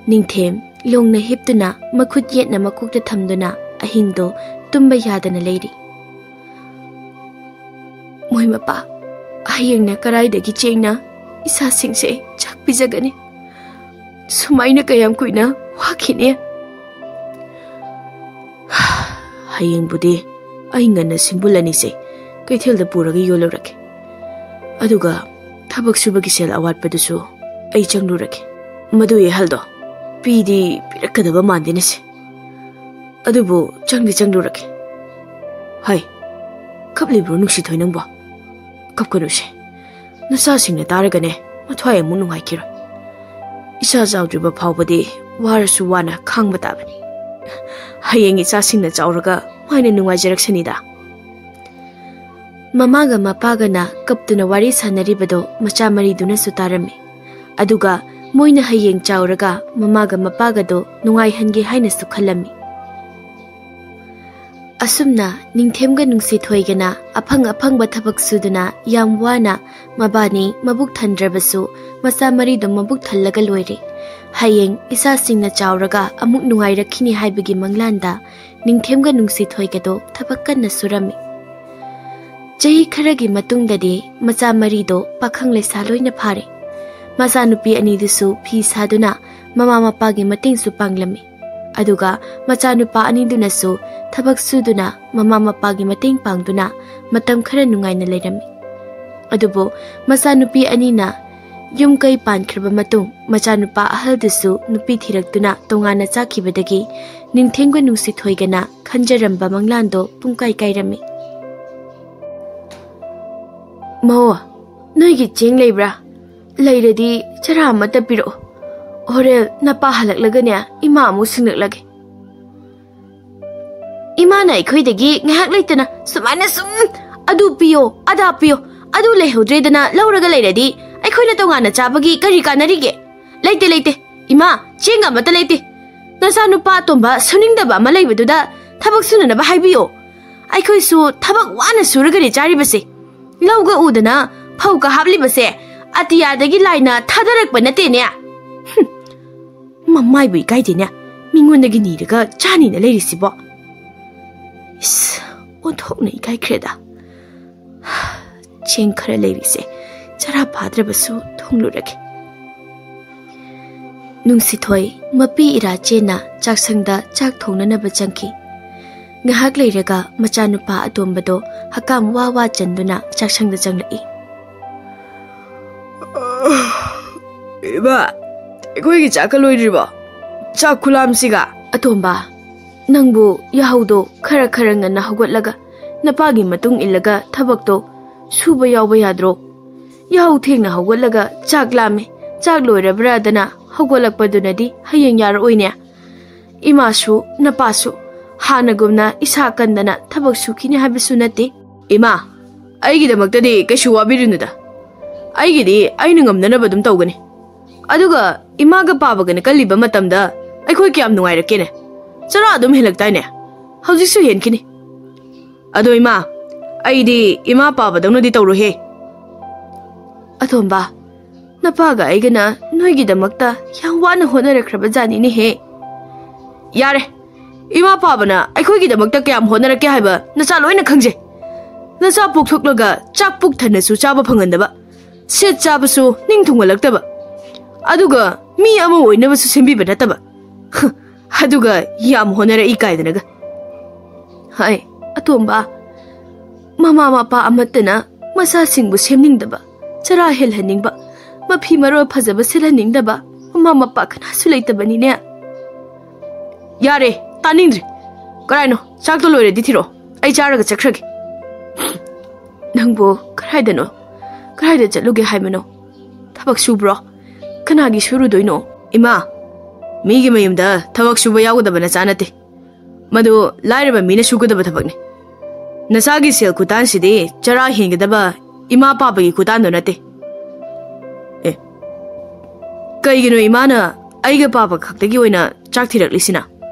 ꯅꯤꯡꯊꯦꯝ ꯂꯣꯡꯅ ꯍꯤꯞꯇꯨꯅ ꯃꯈꯨꯠ ꯌꯦꯠꯅ ꯃꯀꯣꯛꯇ ꯊꯝꯗꯨꯅ ꯑꯍꯤꯡꯗꯣ ꯇꯨꯝꯕ ꯌꯥꯗꯅ ꯂꯩꯔꯤ꯫ "ꯃꯣꯏ ꯃꯄꯥ, ꯍꯌꯦꯡꯅ ꯀꯔꯥꯏꯗꯒꯤ ꯆꯦꯡꯅ ꯏꯆꯥꯁꯤꯡꯁꯦ ꯆꯥꯛ ꯄꯤꯖꯒꯅꯤ? ꯁꯨꯃꯥꯏꯅ ꯀꯌꯥꯝ ꯀꯨꯏꯅ ꯋꯥꯈꯤꯅꯤ?" "ꯍꯌꯦꯡꯕꯨꯗꯤ ꯑꯩ ꯉꯟꯅ ꯁꯤꯡꯕꯨꯜ ꯑꯅꯤꯁꯦ ꯀꯩꯊꯦꯜꯗ ꯄꯨꯔꯒ ꯌꯣꯜꯂꯨꯔꯒꯦ꯫ ꯑꯗꯨꯒ ꯊꯕꯛ ꯁꯨꯕꯒꯤ ꯁꯦꯜ ꯑꯋꯥꯠꯄꯗꯨꯁꯨ ꯑꯩ ꯆꯪꯂꯨꯔꯒꯦ꯫ ꯃꯗꯨ ꯑꯍꯜꯗꯣ ꯄꯤꯗꯤ ꯄꯤꯔꯛꯀꯗꯕ ꯃꯥꯟꯗꯦꯅꯦ ꯁꯦ꯫ ꯑꯗꯨꯕꯨ ꯆꯪꯗꯤ ꯆꯪꯂꯨꯔꯒꯦ꯫ ꯍꯩ, ꯀꯞꯂꯤꯕ꯭ꯔꯣ ꯅꯨꯡꯁꯤꯊꯣꯏ ꯅꯪꯕꯣ? ꯀꯞꯀꯅꯨꯁꯦ꯫ ꯅꯆꯥꯁꯤꯡꯅ ꯇꯥꯔꯒꯅꯦ ꯃꯊ꯭ꯋꯥꯏ ꯑꯃꯨꯛ ꯅꯨꯡꯉꯥꯏꯈꯤꯔꯣꯏ꯫ ꯏꯆꯥ ꯆꯥꯎꯗ꯭ꯔꯤꯕ ꯐꯥꯎꯕꯗꯤ ꯋꯥꯔꯁꯨ ꯋꯥꯅ ꯈꯥꯡꯕ ꯇꯥꯕꯅꯤ꯫ ꯍꯌꯦꯡ ꯏꯆꯥꯁꯤꯡꯅ ꯆꯥꯎꯔꯒ ꯃꯥꯏꯅ ꯅꯨꯡꯉꯥꯏꯖꯔꯛꯁꯅꯤꯗ꯫" ꯃꯃꯥꯒ ꯃꯄꯥꯒꯅ ꯀꯞꯇꯨꯅ ꯋꯥꯔꯤ ꯁꯥꯟꯅꯔꯤꯕꯗꯣ ꯃꯆꯥ ꯃꯔꯤꯗꯨꯅꯁꯨ ꯇꯥꯔꯝꯃꯤ꯫ ꯑꯗꯨꯒ ꯃꯣꯏꯅ ꯍꯌꯦꯡ ꯆꯥꯎꯔꯒ ꯃꯃꯥꯒ ꯃꯄꯥꯒꯗꯣ ꯅꯨꯡꯉꯥꯏꯍꯟꯒꯦ ꯍꯥꯏꯅꯁꯨ ꯈꯜꯂꯝꯃꯤ꯫ ꯑꯁꯨꯝꯅ ꯅꯤꯡꯊꯦꯝꯒ ꯅꯨꯡꯁꯤꯊꯣꯏꯒꯅ ꯑꯐꯪ ꯑꯐꯪꯕ ꯊꯕꯛ ꯁꯨꯗꯨꯅ ꯌꯥꯝ ꯋꯥꯅ ꯃꯕꯥꯅꯤ ꯃꯕꯨꯛ ꯊꯟꯗ꯭ꯔꯕꯁꯨ ꯃꯆꯥ ꯃꯔꯤꯗꯣ ꯃꯕꯨꯛ ꯊꯜꯂꯒ ꯂꯣꯏꯔꯦ꯫ ꯍꯌꯦꯡ ꯏꯆꯥꯁꯤꯡꯅ ꯆꯥꯎꯔꯒ ꯑꯃꯨꯛ ꯅꯨꯡꯉꯥꯏꯔꯛꯈꯤꯅꯤ ꯍꯥꯏꯕꯒꯤ ꯃꯪꯂꯥꯟꯗ ꯅꯤꯡꯊꯦꯝꯒ ꯅꯨꯡꯁꯤꯊꯣꯏꯒꯗꯣ ꯊꯕꯛ ꯀꯟꯅ ꯁꯨꯔꯝꯃꯤ꯫ ꯆꯍꯤ ꯈꯔꯒꯤ ꯃꯇꯨꯡꯗꯗꯤ ꯃꯆꯥ ꯃꯔꯤꯗꯣ ꯄꯥꯈꯪ ꯂꯩꯁꯥ ꯂꯣꯏꯅ ꯐꯥꯔꯦ꯫ ꯃꯆꯥꯅꯨꯄꯤ ꯑꯅꯤꯗꯨꯁꯨ ꯐꯤ ꯁꯥꯗꯨꯅ ꯃꯃꯥ ꯃꯄꯥꯒꯤ ꯃꯇꯦꯡꯁꯨ ꯄꯥꯡꯂꯝꯃꯤ꯫ ꯑꯗꯨꯒ ꯃꯆꯥꯅꯨꯄꯥ ꯑꯅꯤꯗꯨꯅꯁꯨ ꯊꯕꯛ ꯁꯨꯗꯨꯅ ꯃꯃꯥ ꯃꯄꯥꯒꯤ ꯃꯇꯦꯡ ꯄꯥꯡꯗꯨꯅ ꯃꯇꯝ ꯈꯔ ꯅꯨꯡꯉꯥꯏꯅ ꯂꯩꯔꯝꯃꯤ꯫ ꯑꯗꯨꯕꯨ ꯃꯆꯥꯅꯨꯄꯤ ꯑꯅꯤꯅ ꯌꯨꯝ ꯀꯩ ꯄꯥꯟꯈ꯭ꯔꯕ ꯃꯇꯨꯡ ꯃꯆꯥꯅꯨꯄꯥ ꯑꯍꯜꯗꯨꯁꯨ ꯅꯨꯄꯤ ꯊꯤꯔꯛꯇꯨꯅ ꯇꯣꯉꯥꯟꯅ ꯆꯥꯈꯤꯕꯗꯒꯤ ꯅꯤꯡꯊꯦꯡꯕ ꯅꯨꯡꯁꯤꯊꯣꯏꯒꯅ ꯈꯟꯖꯔꯝꯕ ꯃꯪꯂꯥꯟꯗꯣ ꯄꯨꯡꯀꯥꯏ ꯀꯥꯏꯔꯝꯃꯤ꯫ "ꯃꯧ, ꯅꯣꯏꯒꯤ ꯆꯦꯡ ꯂꯩꯕ꯭ꯔꯥ? ꯂꯩꯔꯗꯤ ꯆꯔꯥ ꯑꯃꯠꯇ ꯄꯤꯔꯛꯑꯣ꯫ ꯍꯣꯔꯦꯟ ꯅꯄꯥ ꯍꯜꯂꯛꯂꯒꯅꯦ, ꯏꯃꯥ ꯑꯃꯨꯛ ꯁꯤꯡꯂꯛꯂꯒꯦ꯫" ꯏꯃꯥꯅ ꯑꯩꯈꯣꯏꯗꯒꯤ ꯉꯥꯏꯍꯥꯛ ꯂꯩꯇꯅ ꯁꯨꯃꯥꯏꯅ ꯁꯨꯝ "ꯑꯗꯨ ꯄꯤꯌꯣ, ꯑꯗꯥ ꯄꯤꯌꯣ, ꯑꯗꯨ ꯂꯩꯍꯧꯗ꯭ꯔꯦꯗꯅ ꯂꯧꯔꯒ ꯂꯩꯔꯗꯤ ꯑꯩꯈꯣꯏꯅ ꯇꯣꯉꯥꯟꯅ ꯆꯥꯕꯒꯤ ꯀꯔꯤ ꯀꯥꯟꯅꯔꯤꯒꯦ? ꯂꯩꯇꯦ, ꯂꯩꯇꯦ꯫ ꯏꯃꯥ, ꯆꯦꯡ ꯑꯃꯠꯇ ꯂꯩꯇꯦ꯫ ꯅꯆꯥꯅꯨꯄꯥ ꯑꯇꯣꯝꯕ ꯁꯨꯅꯤꯡꯗꯕ ꯑꯃ ꯂꯩꯕꯗꯨꯗ ꯊꯕꯛ ꯁꯨꯅꯅꯕ ꯍꯥꯏꯕꯤꯌꯣ꯫ ꯑꯩꯈꯣꯏꯁꯨ ꯊꯕꯛ ꯋꯥꯅ ꯁꯨꯔꯒꯅꯦ ꯆꯥꯔꯤꯕꯁꯦ꯫ ꯂꯧꯒ ꯎꯗꯅ ꯐꯧꯒ ꯍꯥꯞꯂꯤꯕꯁꯦ ꯑꯇꯤꯌꯥꯗꯒꯤ ꯂꯥꯏꯅ ꯊꯥꯗꯔꯛꯄ ꯅꯠꯇꯦꯅꯦ꯫" ꯍꯨꯝ, ꯃꯃꯥꯏꯕꯨ ꯏꯀꯥꯏꯗꯦꯅꯦ, ꯃꯤꯉꯣꯟꯗꯒꯤ ꯅꯤꯔꯒ ꯆꯥꯅꯤꯅ ꯂꯩꯔꯤꯁꯤꯕꯣ꯫ ꯏꯁ, ꯑꯣꯟꯊꯣꯛꯅ ꯏꯀꯥꯏꯈ꯭ꯔꯦꯗ꯫ ꯆꯦꯡ ꯈꯔ ꯂꯩꯔꯤꯁꯦ ꯆꯔꯥ ꯐꯥꯗ꯭ꯔꯕꯁꯨ ꯊꯣꯡꯂꯨꯔꯒꯦ꯫ ꯅꯨꯡꯁꯤꯊꯣꯏ ꯃꯄꯤ ꯏꯔꯥ ꯆꯦꯟꯅ ꯆꯥꯛꯁꯪꯗ ꯆꯥꯛ ꯊꯣꯡꯅꯅꯕ ꯆꯪꯈꯤ꯫ ꯉꯥꯏꯍꯥꯛ ꯂꯩꯔꯒ ꯃꯆꯥꯅꯨꯄꯥ ꯑꯇꯣꯝꯕꯗꯣ ꯍꯀꯥꯝ ꯋꯥ ꯋꯥ ꯆꯟꯗꯨꯅ ꯆꯥꯛꯁꯪꯗ ꯆꯪꯂꯛꯏ꯫ "ꯏꯃꯥ, ꯑꯩꯈꯣꯏꯒꯤ ꯆꯥꯛꯀ ꯂꯣꯏꯗ꯭ꯔꯤꯕꯣ? ꯆꯥꯛ ꯈꯨꯂꯥꯝꯁꯤꯒ!" "ꯑꯇꯣꯝꯕ, ꯅꯪꯕꯨ ꯌꯥꯍꯧꯗꯣ ꯈꯔ ꯈꯔ ꯉꯟꯅ ꯍꯧꯒꯠꯂꯒ ꯅꯄꯥꯒꯤ ꯃꯇꯨꯡ ꯏꯜꯂꯒ ꯊꯕꯛꯇꯣ ꯁꯨꯕ ꯌꯥꯎꯕ ꯌꯥꯗ꯭ꯔꯣ? ꯌꯥꯍꯧ ꯊꯦꯡꯅ ꯍꯧꯒꯠꯂꯒ ꯆꯥꯛ ꯂꯥꯝꯃꯦ, ꯆꯥꯛ ꯂꯣꯏꯔꯕ꯭ꯔꯥꯗꯅ ꯍꯧꯒꯠꯂꯛꯄꯗꯨꯅꯗꯤ ꯍꯌꯦꯡ ꯌꯥꯔꯛꯑꯣꯏꯅꯦ꯫ ꯏꯃꯥꯁꯨ ꯅꯄꯥꯁꯨ ꯍꯥꯟꯅꯒꯨꯝꯅ ꯏꯁꯥ ꯀꯟꯗꯅ ꯊꯕꯛ ꯁꯨꯈꯤꯅꯤ ꯍꯥꯏꯕꯁꯨ ꯅꯠꯇꯦ꯫" "ꯏꯃꯥ, ꯑꯩꯒꯤꯗꯃꯛꯇꯗꯤ ꯀꯩꯁꯨ ꯋꯥꯕꯤꯔꯨꯅꯨꯗ꯫ ꯑꯩꯒꯤꯗꯤ ꯑꯩꯅ ꯉꯝꯅꯅꯕ ꯑꯗꯨꯝ ꯇꯧꯒꯅꯤ꯫ ꯑꯗꯨꯒ ꯏꯃꯥꯒ ꯄꯥꯕꯒꯅ ꯀꯜꯂꯤꯕ ꯃꯇꯝꯗ ꯑꯩꯈꯣꯏ ꯀꯌꯥꯝ ꯅꯨꯡꯉꯥꯏꯔꯛꯀꯦꯅꯦ? ꯆꯔꯥ ꯑꯗꯨꯝ ꯍꯦꯜꯂꯛꯇꯥꯏꯅꯦ? ꯍꯧꯖꯤꯛꯁꯨ ꯍꯦꯟꯈꯤꯅꯤ꯫ ꯑꯗꯣ ꯏꯃꯥ, ꯑꯩꯗꯤ ꯏꯃꯥ ꯄꯥꯕꯗꯧꯅꯗꯤ ꯇꯧꯔꯣꯏꯍꯦ꯫" "ꯑꯇꯣꯝꯕ, ꯅꯄꯥꯒ ꯑꯩꯒꯅ ꯅꯣꯏꯒꯤꯗꯃꯛꯇ ꯌꯥꯝ ꯋꯥꯅ ꯍꯣꯠꯅꯔꯛꯈ꯭ꯔꯕ ꯖꯥꯠꯅꯤꯅꯦꯍꯦ꯫" "ꯌꯥꯔꯦ, ꯏꯃꯥ ꯄꯥꯕꯅ ꯑꯩꯈꯣꯏꯒꯤꯗꯃꯛꯇ ꯀꯌꯥꯝ ꯍꯣꯠꯅꯔꯛꯀꯦ ꯍꯥꯏꯕ ꯅꯆꯥ ꯂꯣꯏꯅ ꯈꯪꯖꯩ꯫ ꯅꯆꯥ ꯄꯣꯛꯊꯣꯛꯂꯒ ꯆꯥꯛ ꯄꯨꯛ ꯊꯟꯅꯁꯨ ꯆꯥꯕ ꯐꯪꯍꯟꯗꯕ, ꯁꯦꯠ ꯆꯥꯕꯁꯨ ꯅꯤꯡ ꯊꯨꯡꯍꯜꯂꯛꯇꯕ, ꯑꯗꯨꯒ ꯃꯤ ꯑꯃ ꯑꯣꯏꯅꯕꯁꯨ ꯁꯦꯝꯕꯤꯕ ꯅꯠꯇꯕ꯫ ꯑꯗꯨꯒ ꯌꯥꯝ ꯍꯣꯠꯅꯔꯛꯏ ꯀꯥꯏꯗꯅꯒ꯫" "ꯍꯥꯏ, ꯑꯇꯣꯝꯕ, ꯃꯃꯥ ꯃꯄꯥ ꯑꯃꯠꯇꯅ ꯃꯆꯥꯁꯤꯡꯕꯨ ꯁꯦꯝꯅꯤꯡꯗꯕ, ꯆꯔꯥ ꯍꯦꯜꯍꯟꯅꯤꯡꯕ, ꯃꯐꯤ ꯃꯔꯣꯜ ꯐꯖꯕ ꯁꯦꯠꯍꯟꯅꯤꯡꯗꯕ ꯃꯃꯥ ꯃꯄꯥ ꯀꯅꯥꯁꯨ ꯂꯩꯇꯕꯅꯤꯅꯦ꯫ ꯌꯥꯔꯦ, ꯇꯥꯅꯤꯡꯗ꯭ꯔꯦ꯫ ꯀꯔꯥꯏꯅꯣ? ꯆꯥꯛꯇꯣ ꯂꯣꯏꯔꯗꯤ ꯊꯤꯔꯛꯑꯣ, ꯑꯩ ꯆꯥꯔꯒ ꯆꯠꯈ꯭ꯔꯒꯦ꯫ ꯅꯪꯕꯨ ꯀꯔꯥꯏꯗꯅꯣ? ꯀꯔꯥꯏꯗ ꯆꯠꯂꯨꯒꯦ ꯍꯥꯏꯕꯅꯣ? ꯊꯕꯛ ꯁꯨꯕ꯭ꯔꯣ? ꯀꯅꯥꯒꯤ ꯁꯨꯔꯨꯗꯣꯏꯅꯣ? ꯏꯃꯥ, ꯃꯤꯒꯤ ꯃꯌꯨꯝꯗ ꯊꯕꯛ ꯁꯨꯕ ꯌꯥꯎꯒꯗꯕ ꯅꯆꯥ ꯅꯠꯇꯦ꯫ ꯃꯗꯨ ꯂꯥꯏꯔꯕ ꯃꯤꯅ ꯁꯨꯒꯗꯕ ꯊꯕꯛꯅꯤ꯫ ꯅꯆꯥꯒꯤ ꯁꯦꯜ ꯈꯨꯇꯥꯟꯁꯤꯗꯤ ꯆꯔꯥ ꯍꯦꯟꯒꯗꯕ ꯏꯃꯥ ꯄꯥꯕꯒꯤ ꯈꯨꯇꯥꯟꯗꯣ ꯅꯠꯇꯦ꯫ ꯑꯦ, ꯀꯩꯒꯤꯅꯣ ꯏꯃꯥꯅ ꯑꯩꯒ ꯄꯥꯕ ꯈꯛꯇꯒꯤ ꯑꯣꯏꯅ ꯆꯥꯛ ꯊꯤꯔꯛꯂꯤꯁꯤꯅ?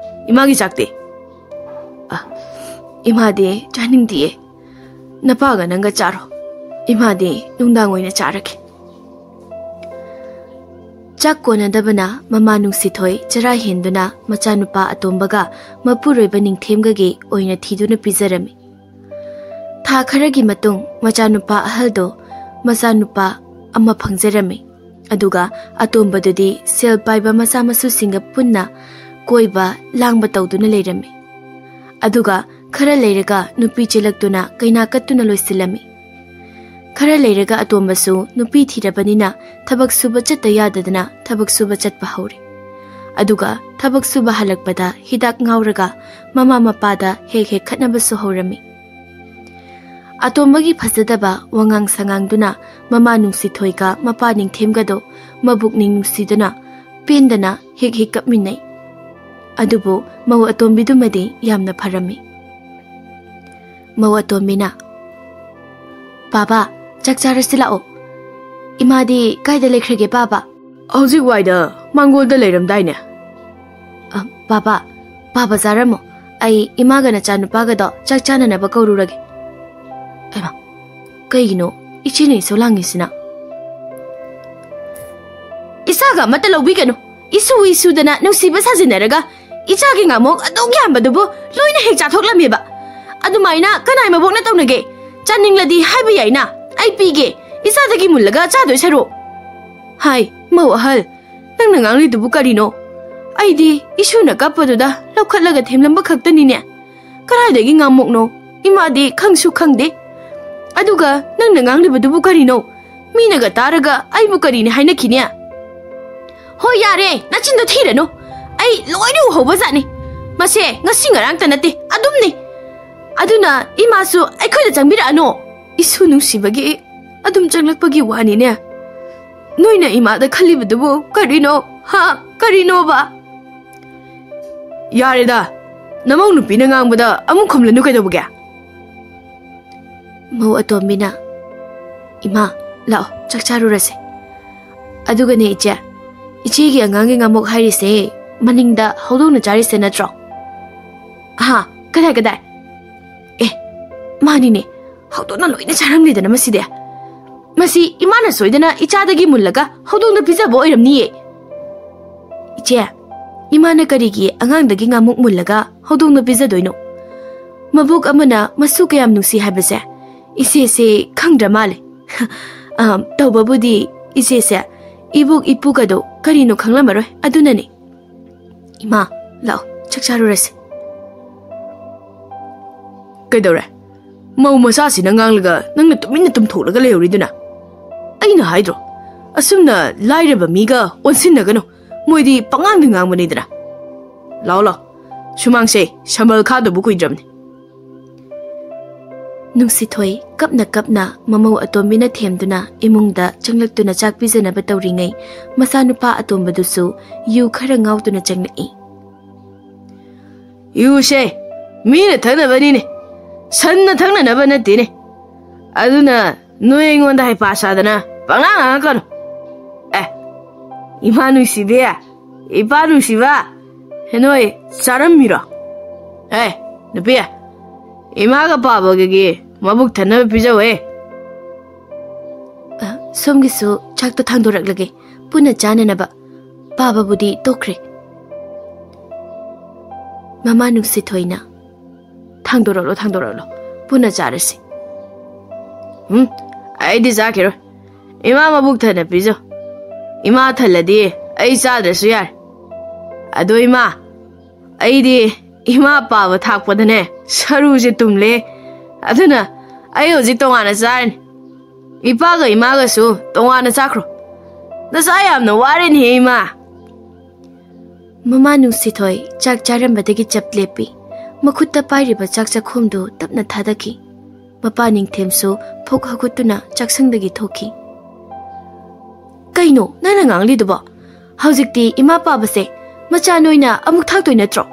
ꯏꯃꯥꯒꯤ ꯆꯥꯛꯇꯤ? ꯑ, ꯏꯃꯥꯗꯤ ꯆꯥꯅꯤꯡꯗꯤꯌꯦ꯫ ꯅꯄꯥꯒ ꯅꯪꯒ ꯆꯥꯔꯣ꯫ ꯏꯃꯥꯗꯤ ꯅꯨꯡꯗꯥꯡ ꯑꯣꯏꯅ ꯆꯥꯔꯒꯦ꯫ ꯆꯥꯛ ꯀꯣꯟꯅꯗꯕꯅ ꯃꯃꯥ ꯅꯨꯡꯁꯤꯊꯣꯏ ꯆꯔꯥ ꯍꯦꯟꯗꯨꯅ ꯃꯆꯥꯅꯨꯄꯥ ꯑꯇꯣꯝꯕꯒ ꯃꯄꯨꯔꯣꯏꯕ ꯅꯤꯡꯊꯦꯝꯒꯒꯤ ꯑꯣꯏꯅ ꯊꯤꯗꯨꯅ ꯄꯤꯖꯔꯝꯃꯤ꯫ ꯊꯥ ꯈꯔꯒꯤ ꯃꯇꯨꯡ ꯃꯆꯥꯅꯨꯄꯥ ꯑꯍꯜꯗꯣ ꯃꯆꯥꯅꯨꯄꯥ ꯑꯃ ꯐꯪꯖꯔꯝꯃꯤ꯫ ꯑꯗꯨꯒ ꯑꯇꯣꯝꯕꯗꯨꯗꯤ ꯁꯦꯜ ꯄꯥꯏꯕ ꯃꯆꯥ ꯃꯁꯨꯁꯤꯡꯒ ꯄꯨꯟꯅ ꯀꯣꯏꯕ ꯂꯥꯡꯕ ꯇꯧꯗꯨꯅ ꯂꯩꯔꯝꯃꯤ꯫ ꯑꯗꯨꯒ ꯈꯔ ꯂꯩꯔꯒ ꯅꯨꯄꯤ ꯆꯦꯜꯂꯛꯇꯨꯅ ꯀꯩꯅꯥ ꯀꯠꯇꯨꯅ ꯂꯣꯏꯁꯤꯜꯂꯝꯃꯤ꯫ ꯈꯔ ꯂꯩꯔꯒ ꯑꯇꯣꯝꯕꯁꯨ ꯅꯨꯄꯤ ꯊꯤꯔꯕꯅꯤꯅ ꯊꯕꯛ ꯁꯨꯕ ꯆꯠꯇ ꯌꯥꯗꯗꯅ ꯊꯕꯛ ꯁꯨꯕ ꯆꯠꯄ ꯍꯧꯔꯦ꯫ ꯑꯗꯨꯒ ꯊꯕꯛ ꯁꯨꯕ ꯍꯜꯂꯛꯄꯗ ꯍꯤꯗꯥꯛ ꯉꯥꯎꯔꯒ ꯃꯃꯥ ꯃꯄꯥꯗ ꯍꯦꯛ ꯍꯦꯛ ꯈꯠꯅꯕꯁꯨ ꯍꯧꯔꯝꯃꯤ꯫ ꯑꯇꯣꯝꯕꯒꯤ ꯐꯖꯗꯕ ꯋꯥꯉꯥꯡ ꯁꯉꯥꯡꯗꯨꯅ ꯃꯃꯥ ꯅꯨꯡꯁꯤꯊꯣꯏꯒ ꯃꯄꯥ ꯅꯤꯡꯊꯦꯝꯒꯗꯣ ꯃꯕꯨꯛꯅꯤꯡ ꯅꯨꯡꯁꯤꯗꯨꯅ ꯄꯦꯟꯗꯅ ꯍꯦꯛ ꯍꯦꯛ ꯀꯞꯃꯤꯟꯅꯩ꯫ ꯑꯗꯨꯕꯨ ꯃꯧ ꯑꯇꯣꯝꯕꯤꯗꯨꯃꯗꯤ ꯌꯥꯝꯅ ꯐꯔꯝꯃꯤ꯫ ꯃꯧ ꯑꯇꯣꯝꯕꯤꯅ, "ꯄꯥꯕ, ꯆꯥꯛ ꯆꯥꯔꯁꯤ ꯂꯥꯛꯑꯣ꯫ ꯏꯃꯥꯗꯤ ꯀꯥꯏꯗ ꯂꯩꯈ꯭ꯔꯒꯦ ꯄꯥꯕ?" "ꯍꯧꯖꯤꯛ ꯋꯥꯏꯗ ꯃꯥꯡꯒꯣꯜꯗ ꯂꯩꯔꯝꯗꯥꯏꯅꯦ?" "ꯑ, ꯄꯥꯕ, ꯄꯥꯕ ꯆꯥꯔꯝꯃꯣ꯫ ꯑꯩ ꯏꯃꯥꯒ ꯅꯆꯥꯅꯨꯄꯥꯒꯗꯣ ꯆꯥꯛ ꯆꯥꯅꯅꯕ ꯀꯧꯔꯨꯔꯒꯦ꯫" ꯍꯩꯃꯥ, ꯀꯩꯒꯤꯅꯣ ꯏꯆꯦꯅ ꯏꯁꯧ ꯂꯥꯡꯉꯤꯁꯤꯅ? "ꯏꯆꯥꯒ ꯑꯃꯠꯇ ꯂꯧꯕꯤꯒꯅꯨ꯫ ꯏꯁꯨ ꯏꯁꯨꯗꯅ ꯅꯨꯡꯁꯤꯕ ꯁꯥꯖꯤꯟꯅꯔꯒ ꯏꯆꯥꯒꯤ ꯉꯥꯃꯣꯛ ꯑꯗꯨꯛ ꯌꯥꯝꯕꯗꯨꯕꯨ ꯂꯣꯏꯅ ꯍꯦꯛ ꯆꯥꯊꯣꯛꯂꯝꯃꯦꯕ꯫ ꯑꯗꯨꯃꯥꯏꯅ ꯀꯅꯥꯏ ꯃꯕꯣꯛꯅ ꯇꯧꯅꯒꯦ? ꯆꯥꯅꯤꯡꯂꯗꯤ ꯍꯥꯏꯕ ꯌꯥꯏꯅ, ꯑꯩ ꯄꯤꯒꯦ, ꯏꯆꯥꯗꯒꯤ ꯃꯨꯜꯂꯒ ꯆꯥꯗꯣꯏ ꯁꯔꯨꯛ꯫" "ꯍꯥꯏ, ꯃꯧ ꯑꯍꯜ, ꯅꯪꯅ ꯉꯥꯡꯂꯤꯗꯨꯕꯨ ꯀꯔꯤꯅꯣ? ꯑꯩꯗꯤ ꯏꯁꯨꯅ ꯀꯞꯄꯗꯨꯗ ꯂꯧꯈꯠꯂꯒ ꯊꯦꯝꯂꯝꯕ ꯈꯛꯇꯅꯤꯅꯦ꯫ ꯀꯗꯥꯏꯗꯒꯤ ꯉꯥꯃꯣꯛꯅꯣ? ꯏꯃꯥꯗꯤ ꯈꯪꯁꯨ ꯈꯪꯗꯦ꯫ ꯑꯗꯨꯒ ꯅꯪꯅ ꯉꯥꯡꯂꯤꯕꯗꯨꯕꯨ ꯀꯔꯤꯅꯣ? ꯃꯤꯅꯒ ꯇꯥꯔꯒ ꯑꯩꯕꯨ ꯀꯔꯤꯅꯤ ꯍꯥꯏꯅꯈꯤꯅꯤ? ꯍꯣꯏ, ꯌꯥꯔꯦ, ꯅꯆꯤꯟꯗꯣ ꯊꯤꯔꯅꯨ꯫ ꯑꯩ ꯂꯣꯏꯅ ꯎꯍꯧꯕꯖꯥꯠꯅꯤ꯫ ꯃꯁꯦ ꯉꯁꯤ ꯉꯔꯥꯡꯇ ꯅꯠꯇꯦ, ꯑꯗꯨꯝꯅꯤ꯫ ꯑꯗꯨꯅ ꯏꯃꯥꯁꯨ ꯑꯩꯈꯣꯏꯗ ꯆꯪꯕꯤꯔꯛꯑꯅꯣ꯫ ꯏꯁꯨ ꯅꯨꯡꯁꯤꯕꯒꯤ ꯑꯗꯨꯝ ꯆꯪꯂꯛꯄꯒꯤ ꯋꯥꯅꯤꯅꯦ꯫ ꯅꯣꯏꯅ ꯏꯃꯥꯗ ꯈꯜꯂꯤꯕꯗꯨꯕꯨ ꯀꯔꯤꯅꯣ? ꯍꯥ? ꯀꯔꯤꯅꯣꯕ? ꯌꯥꯔꯦꯗ, ꯅꯃꯧ ꯅꯨꯄꯤꯅ ꯉꯥꯡꯕꯗ ꯑꯃꯨꯛ ꯈꯨꯝꯂꯅꯨ ꯀꯩꯗꯧꯕꯒꯦ? ꯃꯧ ꯑꯇꯣꯝꯕꯤꯅ, "ꯏꯃꯥ, ꯂꯥꯛꯑꯣ, ꯆꯥꯛ ꯆꯥꯔꯨꯔꯁꯦ꯫ ꯑꯗꯨꯒꯅꯦ ꯏꯆꯦ, ꯏꯆꯦꯒꯤ ꯑꯉꯥꯡꯒꯤ ꯉꯥꯃꯣꯛ ꯍꯥꯏꯔꯤꯁꯦ ꯃꯅꯤꯡꯗ ꯍꯧꯗꯣꯡꯅ ꯆꯥꯔꯤꯁꯦ ꯅꯠꯇ꯭ꯔꯣ?" "ꯍꯥ? ꯀꯗꯥꯏ, ꯀꯗꯥꯏ? ꯑꯦ, ꯃꯥꯅꯤꯅꯦ, ꯍꯧꯗꯣꯡꯅ ꯂꯣꯏꯅ ꯆꯥꯔꯝꯂꯦꯗꯅ ꯃꯁꯤꯗꯤ꯫ ꯃꯁꯤ ꯏꯃꯥꯅ ꯁꯣꯏꯗꯅ ꯏꯆꯥꯗꯒꯤ ꯃꯨꯜꯂꯒ ꯍꯧꯗꯣꯡꯗ ꯄꯤꯖꯕ ꯑꯣꯏꯔꯝꯅꯤꯌꯦ꯫ ꯏꯆꯦ, ꯏꯃꯥꯅ ꯀꯔꯤꯒꯤ ꯑꯉꯥꯡꯗꯒꯤ ꯉꯥꯃꯨꯛ ꯃꯨꯜꯂꯒ ꯍꯧꯗꯣꯡꯗ ꯄꯤꯖꯗꯣꯏꯅꯣ? ꯃꯕꯣꯛ ꯑꯃꯅ ꯃꯁꯨ ꯀꯌꯥꯝ ꯅꯨꯡꯁꯤ ꯍꯥꯏꯕꯁꯦ ꯏꯆꯦꯁꯦ ꯈꯪꯗ꯭ꯔ ꯃꯥꯜꯂꯦ꯫" "ꯑ, ꯇꯧꯕꯕꯨꯗꯤ ꯏꯆꯦꯁꯦ ꯏꯕꯣꯛ ꯏꯄꯨꯒꯗꯣ ꯀꯔꯤꯅꯣ ꯈꯪꯂꯝꯃꯔꯣꯏ, ꯑꯗꯨꯅꯅꯦ꯫ ꯏꯃꯥ, ꯂꯥꯛꯑꯣ, ꯆꯥꯛ ꯆꯥꯔꯨꯔꯁꯦ꯫" "ꯀꯩꯗꯧꯔꯦ? ꯃꯧ ꯃꯆꯥꯁꯤꯅ ꯉꯥꯡꯂꯒ ꯅꯪꯅ ꯇꯨꯃꯤꯟꯅ ꯇꯨꯝꯊꯣꯛꯂꯒ ꯂꯩꯍꯧꯔꯤꯗꯨꯅ? ꯑꯩꯅ ꯍꯥꯏꯗ꯭ꯔꯣ, ꯑꯁꯨꯝꯅ ꯂꯥꯏꯔꯕ ꯃꯤꯒ ꯑꯣꯟꯁꯤꯟꯅꯒꯅꯨ, ꯃꯣꯏꯗꯤ ꯄꯉꯥꯡꯗ ꯉꯥꯡꯕꯅꯤꯗꯅ꯫ ꯂꯥꯛꯑꯣ, ꯂꯥꯛꯑꯣ, ꯁꯨꯃꯥꯡꯁꯦ ꯁꯝꯕꯜ ꯈꯥꯗꯕ ꯀꯨꯏꯗ꯭ꯔꯕꯅꯤ꯫" ꯅꯨꯡꯁꯤꯊꯣꯏ ꯀꯞꯅ ꯀꯞꯅ ꯃꯃꯧ ꯑꯇꯣꯝꯕꯤꯅ ꯊꯦꯝꯗꯨꯅ ꯏꯃꯨꯡꯗ ꯆꯪꯂꯛꯇꯨꯅ ꯆꯥꯛ ꯄꯤꯖꯅꯕ ꯇꯧꯔꯤꯉꯩ, ꯃꯆꯥꯅꯨꯄꯥ ꯑꯇꯣꯝꯕꯗꯨꯁꯨ ꯌꯨ ꯈꯔ ꯉꯥꯎꯗꯨꯅ ꯆꯪꯂꯛꯏ꯫ "ꯌꯨꯁꯦ ꯃꯤꯅ ꯊꯛꯅꯕꯅꯤꯅꯦ, ꯁꯟꯅ ꯊꯛꯅꯅꯕ ꯅꯠꯇꯦꯅꯦ꯫ ꯑꯗꯨꯅ ꯅꯣꯏ ꯑꯩꯉꯣꯟꯗ ꯍꯩꯄꯥ ꯁꯥꯗꯅ ꯄꯪꯉꯥꯡ ꯉꯥꯡꯉꯛꯀꯅꯨ꯫ ꯑꯦ, ꯏꯃꯥ ꯅꯨꯡꯁꯤꯕꯤ, ꯏꯄꯥ ꯅꯨꯡꯁꯤꯕ, ꯅꯣꯏ ꯆꯥꯔꯝꯃꯤꯔꯣ? ꯑꯦ, ꯅꯨꯄꯤ, ꯏꯃꯥꯒ ꯄꯥꯕꯒꯒꯤ ꯃꯕꯨꯛ ꯊꯟꯅꯕ ꯄꯤꯖꯧꯍꯦ꯫" "ꯑ, ꯁꯣꯝꯒꯤꯁꯨ ꯆꯥꯛꯇꯣ ꯊꯥꯡꯗꯣꯔꯛꯂꯒꯦ, ꯄꯨꯟꯅ ꯆꯥꯅꯅꯕ꯫ ꯄꯥꯕꯕꯨꯗꯤ ꯇꯣꯛꯈ꯭ꯔꯦ꯫" ꯃꯃꯥ ꯅꯨꯡꯁꯤꯊꯣꯏꯅ, "ꯊꯥꯡꯗꯣꯔꯛꯂꯣ, ꯊꯥꯡꯗꯣꯔꯛꯂꯣ, ꯄꯨꯟꯅ ꯆꯥꯔꯁꯤ꯫" "ꯎꯝ, ꯑꯩꯗꯤ ꯆꯥꯈꯤꯔꯣꯏ꯫ ꯏꯃꯥ ꯃꯕꯨꯛ ꯊꯟꯅ ꯄꯤꯖꯧ꯫ ꯏꯃꯥ ꯊꯜꯂꯗꯤ ꯑꯩ ꯆꯥꯗ꯭ꯔꯁꯨ ꯌꯥꯔꯦ꯫ ꯑꯗꯣ ꯏꯃꯥ, ꯑꯩꯗꯤ ꯏꯃꯥ ꯄꯥꯕ ꯊꯥꯛꯄꯗꯅꯦ ꯁꯔꯨꯁꯦ ꯇꯨꯝꯂꯦ꯫ ꯑꯗꯨꯅ ꯑꯩ ꯍꯧꯖꯤꯛ ꯇꯣꯉꯥꯟꯅ ꯆꯥꯔꯅꯤ꯫" ꯏꯄꯥꯒ ꯏꯃꯥꯒꯁꯨ ꯇꯣꯉꯥꯟꯅ ꯆꯥꯈ꯭ꯔꯣ꯫ ꯅꯆꯥ ꯌꯥꯝꯅ ꯋꯥꯔꯦꯅꯦꯍꯦ, ꯏꯃꯥ꯫ ꯃꯃꯥ ꯅꯨꯡꯁꯤꯊꯣꯏ ꯆꯥꯛ ꯆꯥꯔꯝꯕꯗꯒꯤ ꯆꯞ ꯂꯦꯞꯄꯤ꯫ ꯃꯈꯨꯠꯇ ꯄꯥꯏꯔꯤꯕ ꯆꯥꯛ ꯆꯥꯛꯈꯣꯝꯗꯨ ꯇꯞꯅ ꯊꯥꯗꯈꯤ꯫ ꯃꯄꯥ ꯅꯤꯡꯊꯦꯝꯁꯨ ꯐꯨꯛ ꯍꯧꯒꯠꯇꯨꯅ ꯆꯥꯛꯁꯪꯗꯒꯤ ꯊꯣꯛꯈꯤ꯫ "ꯀꯩꯅꯣ ꯅꯪꯅ ꯉꯥꯡꯂꯤꯗꯨꯕꯣ? ꯍꯧꯖꯤꯛꯇꯤ ꯏꯃꯥ ꯄꯥꯕꯁꯦ ꯃꯆꯥ ꯅꯣꯏꯅ ꯑꯃꯨꯛ ꯊꯥꯛꯇꯣꯏ ꯅꯠꯇ꯭ꯔꯣ?